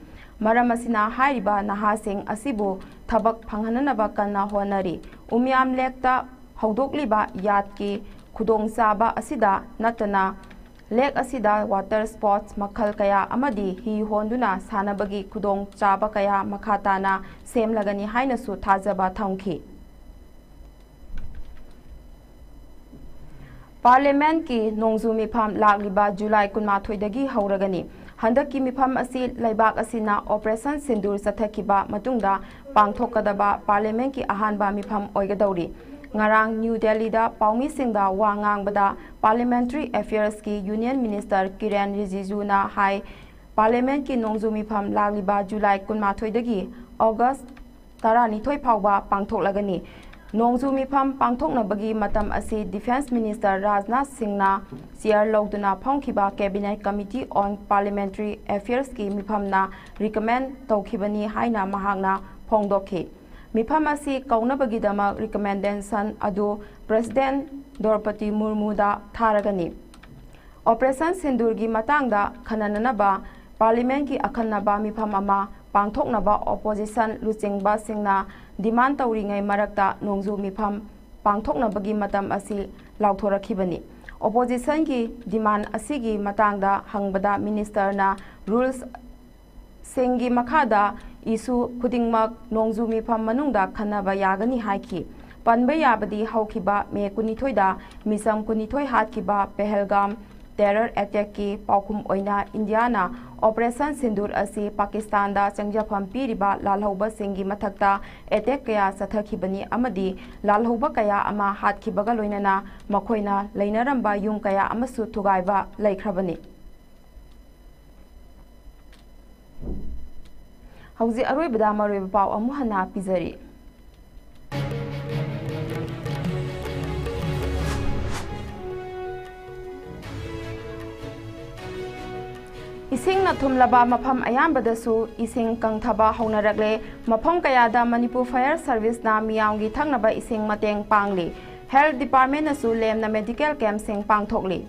ꯃꯔꯝ ꯑꯁꯤꯅ ꯍꯥꯏꯔꯤꯕ ꯅꯍꯥꯁꯤꯡ ꯑꯁꯤꯕꯨ ꯊꯕꯛ ꯐꯪꯍꯟꯅꯅꯕ ꯀꯟꯅ ꯍꯣꯠꯅꯔꯤ꯫ ꯎꯃꯤꯌꯥꯝ ꯂꯦꯛꯇ ꯍꯧꯗꯣꯛꯂꯤꯕ ꯌꯥꯠꯀꯤ ꯈꯨꯗꯣꯡꯆꯥꯕ ꯑꯁꯤꯗ ꯅꯠꯇꯅ ꯂꯦꯛ ꯑꯁꯤꯗ ꯋꯥꯇꯔ ꯁ꯭ꯄꯣꯔꯠꯁ ꯃꯈꯜ ꯀꯌꯥ ꯑꯃꯗꯤ ꯍꯤ ꯍꯣꯟꯗꯨꯅ ꯁꯥꯟꯅꯕꯒꯤ ꯈꯨꯗꯣꯡꯆꯥꯕ ꯀꯌꯥ ꯃꯈꯥ ꯇꯥꯅ ꯁꯦꯝꯂꯒꯅꯤ ꯍꯥꯏꯅꯁꯨ ꯊꯥꯖꯕ ꯊꯝꯈꯤ꯫ ꯄꯥꯔꯂꯤꯌꯥꯃꯦꯟꯠꯀꯤ ꯅꯣꯡꯖꯨ ꯃꯤꯐꯝ ꯂꯥꯛꯂꯤꯕ ꯖꯨꯂꯥꯏ ꯀꯨꯟꯃꯥꯊꯣꯏꯗꯒꯤ ꯍꯧꯔꯒꯅꯤ꯫ ꯍꯟꯗꯛꯀꯤ ꯃꯤꯐꯝ ꯑꯁꯤ ꯂꯩꯕꯥꯛ ꯑꯁꯤꯅ Operation Sindoor ꯆꯠꯊꯈꯤꯕ ꯃꯇꯨꯡꯗ ꯄꯥꯡꯊꯣꯛꯀꯗꯕ Parliament ꯀꯤ ꯑꯍꯥꯟꯕ ꯃꯤꯐꯝ ꯑꯣꯏꯒꯗꯧꯔꯤ꯫ ꯉꯔꯥꯡ ꯅ꯭ꯌꯨ ꯗꯦꯜꯂꯤꯗ ꯄꯥꯎꯃꯤꯁꯤꯡꯗ ꯋꯥ ꯉꯥꯡꯕꯗ Parliamentary Affairs ꯀꯤ Union Minister ꯀꯤꯔꯦꯟ ꯔꯤꯖꯤꯖꯨꯅ ꯍꯥꯏ, Parliament ꯀꯤ ꯅꯣꯡꯖꯨ ꯃꯤꯐꯝ ꯂꯥꯛꯂꯤꯕ ꯖꯨꯂꯥꯏ ꯀꯨꯟꯃꯥꯊꯣꯏꯗꯒꯤ ꯑꯣꯒꯁ ꯇꯔꯥꯅꯤꯊꯣꯏ ꯐꯥꯎꯕ ꯄꯥꯡꯊꯣꯛꯂꯒꯅꯤ꯫ ꯅꯣꯡꯖꯨ ꯃꯤꯐꯝ ꯄꯥꯡꯊꯣꯛꯅꯕꯒꯤ ꯃꯇꯝ ꯑꯁꯤ Defence Minister ꯔꯥꯖꯅꯥꯊ ꯁꯤꯡꯅ chair ꯂꯧꯗꯨꯅ ꯐꯝꯈꯤꯕ Cabinet Committee on Parliamentary Affairs ꯀꯤ ꯃꯤꯐꯝꯅ recommend ꯇꯧꯈꯤꯕꯅꯤ ꯍꯥꯏꯅ ꯃꯍꯥꯛꯅ ꯐꯣꯡꯗꯣꯛꯈꯤ꯫ ꯃꯤꯐꯝ ꯑꯁꯤ ꯀꯧꯅꯕꯒꯤꯗꯃꯛ recommendation ꯑꯗꯨ President ꯗ꯭ꯔꯧꯄꯗꯤ ꯃꯨꯔꯃꯨꯗ ꯊꯥꯔꯒꯅꯤ꯫ Operation Sindoor ꯒꯤ ꯃꯇꯥꯡꯗ ꯈꯟꯅꯅꯅꯕ Parliament ꯀꯤ ꯑꯈꯟꯅꯕ ꯃꯤꯐꯝ ꯑꯃ ꯄꯥꯡꯊꯣꯛꯅꯕ opposition ꯂꯨꯆꯤꯡꯕꯁꯤꯡꯅ demand ꯇꯧꯔꯤꯉꯩ ꯃꯔꯛꯇ ꯅꯣꯡꯖꯨ ꯃꯤꯐꯝ ꯄꯥꯡꯊꯣꯛꯅꯕꯒꯤ ꯃꯇꯝ ꯑꯁꯤ ꯂꯥꯎꯊꯣꯔꯛꯈꯤꯕꯅꯤ꯫ Opposition ꯒꯤ demand ꯑꯁꯤꯒꯤ ꯃꯇꯥꯡꯗ ꯍꯪꯕꯗ Minister ꯅ rules ꯁꯤꯡꯒꯤ ꯃꯈꯥꯗ issue ꯈꯨꯗꯤꯡꯃꯛ ꯅꯣꯡꯖꯨ ꯃꯤꯐꯝ ꯃꯅꯨꯡꯗ ꯈꯟꯅꯕ ꯌꯥꯒꯅꯤ ꯍꯥꯏꯈꯤ꯫ ꯄꯟꯕ ꯌꯥꯕꯗꯤ ꯍꯧꯈꯤꯕ ꯃꯦ ꯀꯨꯟꯅꯤꯊꯣꯏꯗ ꯃꯤꯆꯝ ꯀꯨꯟꯅꯤꯊꯣꯏ ꯍꯥꯠꯈꯤꯕ ꯄꯦꯍꯜꯒꯥꯝ terror attack ꯀꯤ ꯄꯥꯎꯈꯨꯝ ꯑꯣꯏꯅ ꯏꯟꯗꯤꯌꯥꯅ Operation Sindoor ꯑꯁꯤ ꯄꯥꯀꯤꯁꯇꯥꯟꯗ ꯆꯪꯖꯐꯝ ꯄꯤꯔꯤꯕ ꯂꯥꯜꯍꯧꯕꯁꯤꯡꯒꯤ ꯃꯊꯛꯇ attack ꯀꯌꯥ ꯆꯠꯊꯈꯤꯕꯅꯤ ꯑꯃꯗꯤ ꯂꯥꯜꯍꯧꯕ ꯀꯌꯥ ꯑꯃ ꯍꯥꯠꯈꯤꯕꯒ ꯂꯣꯏꯅꯅ ꯃꯈꯣꯏꯅ ꯂꯩꯅꯔꯝꯕ ꯌꯨꯝ ꯀꯌꯥ ꯑꯃꯁꯨ ꯊꯨꯒꯥꯏꯕ ꯂꯩꯈ꯭ꯔꯕꯅꯤ꯫ ꯍꯧꯖꯤꯛ ꯑꯔꯣꯏꯕꯗ ꯃꯔꯨꯑꯣꯏꯕ ꯄꯥꯎ ꯑꯃꯨꯛ ꯍꯟꯅ ꯄꯤꯖꯔꯤ꯫ ꯏꯁꯤꯡꯅ ꯊꯨꯝꯂꯕ ꯃꯐꯝ ꯑꯌꯥꯝꯕꯗꯁꯨ ꯏꯁꯤꯡ ꯀꯪꯊꯕ ꯍꯧꯅꯔꯛꯂꯦ꯫ ꯃꯐꯝ ꯀꯌꯥꯗ ꯃꯅꯤꯄꯨꯔ Fire Service ꯅ ꯃꯤꯌꯥꯝꯒꯤ ꯊꯛꯅꯕ ꯏꯁꯤꯡ ꯃꯇꯦꯡ ꯄꯥꯡꯂꯤ꯫ Health Department ꯅꯁꯨ ꯂꯦꯝꯅ medical camp ꯁꯤꯡ ꯄꯥꯡꯊꯣꯛꯂꯤ꯫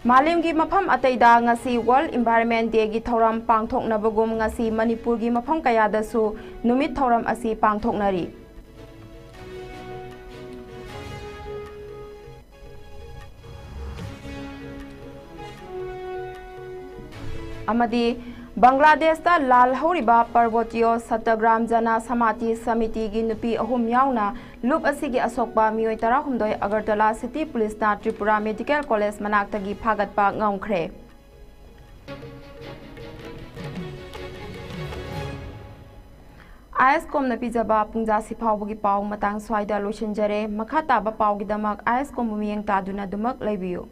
ꯃꯥꯂꯦꯝꯒꯤ ꯃꯐꯝ ꯑꯇꯩꯗ ꯉꯁꯤ World Environment Day ꯒꯤ ꯊꯧꯔꯝ ꯄꯥꯡꯊꯣꯛꯅꯕꯒꯨꯝ ꯉꯁꯤ ꯃꯅꯤꯄꯨꯔꯒꯤ ꯃꯐꯝ ꯀꯌꯥꯗꯁꯨ ꯅꯨꯃꯤꯠ ꯊꯧꯔꯝ ꯑꯁꯤ ꯄꯥꯡꯊꯣꯛꯅꯔꯤ꯫ ꯑꯃꯗꯤ ꯕꯪꯒ꯭ꯂꯥꯗꯦꯁꯇ ꯂꯥꯜꯍꯧꯔꯤꯕ ꯄꯔꯕꯇꯤꯌꯣ ꯁꯠꯇꯒ꯭ꯔꯥꯝ ꯖꯅ ꯁꯃꯥꯇꯤ ꯁꯃꯤꯇꯤꯒꯤ ꯅꯨꯄꯤ ꯑꯍꯨꯝ ꯌꯥꯎꯅ ꯂꯨꯞ ꯑꯁꯤꯒꯤ ꯑꯁꯣꯛꯄ ꯃꯤꯑꯣꯏ ꯇꯔꯥꯍꯨꯝꯗꯣꯏ ꯑꯒꯔꯇꯂꯥ ꯁꯤꯇꯤ ꯄꯨꯂꯤꯁꯅ ꯇ꯭ꯔꯤꯄꯨꯔꯥ ꯃꯦꯗꯤꯀꯦꯜ ꯀꯣꯂꯦꯖ ꯃꯅꯥꯛꯇꯒꯤ ꯐꯥꯒꯠꯄ ꯉꯝꯈ꯭ꯔꯦ꯫ ꯑꯥꯏ ꯑꯦꯁ ꯀꯣꯝꯅ ꯄꯤꯖꯕ ꯄꯨꯡꯖꯥꯁꯤ ꯐꯥꯎꯕꯒꯤ ꯄꯥꯎ ꯃꯇꯥꯡ ꯁ꯭ꯋꯥꯏꯗ ꯂꯣꯏꯁꯤꯟꯖꯔꯦ꯫ ꯃꯈꯥ ꯇꯥꯕ ꯄꯥꯎꯒꯤꯗꯃꯛ ꯑꯥꯏ ꯑꯦꯁ ꯀꯣꯝꯕꯨ ꯃꯤꯠꯌꯦꯡ ꯇꯥꯗꯨꯅ ꯑꯗꯨꯃꯛ ꯂꯩꯕꯤꯌꯨ꯫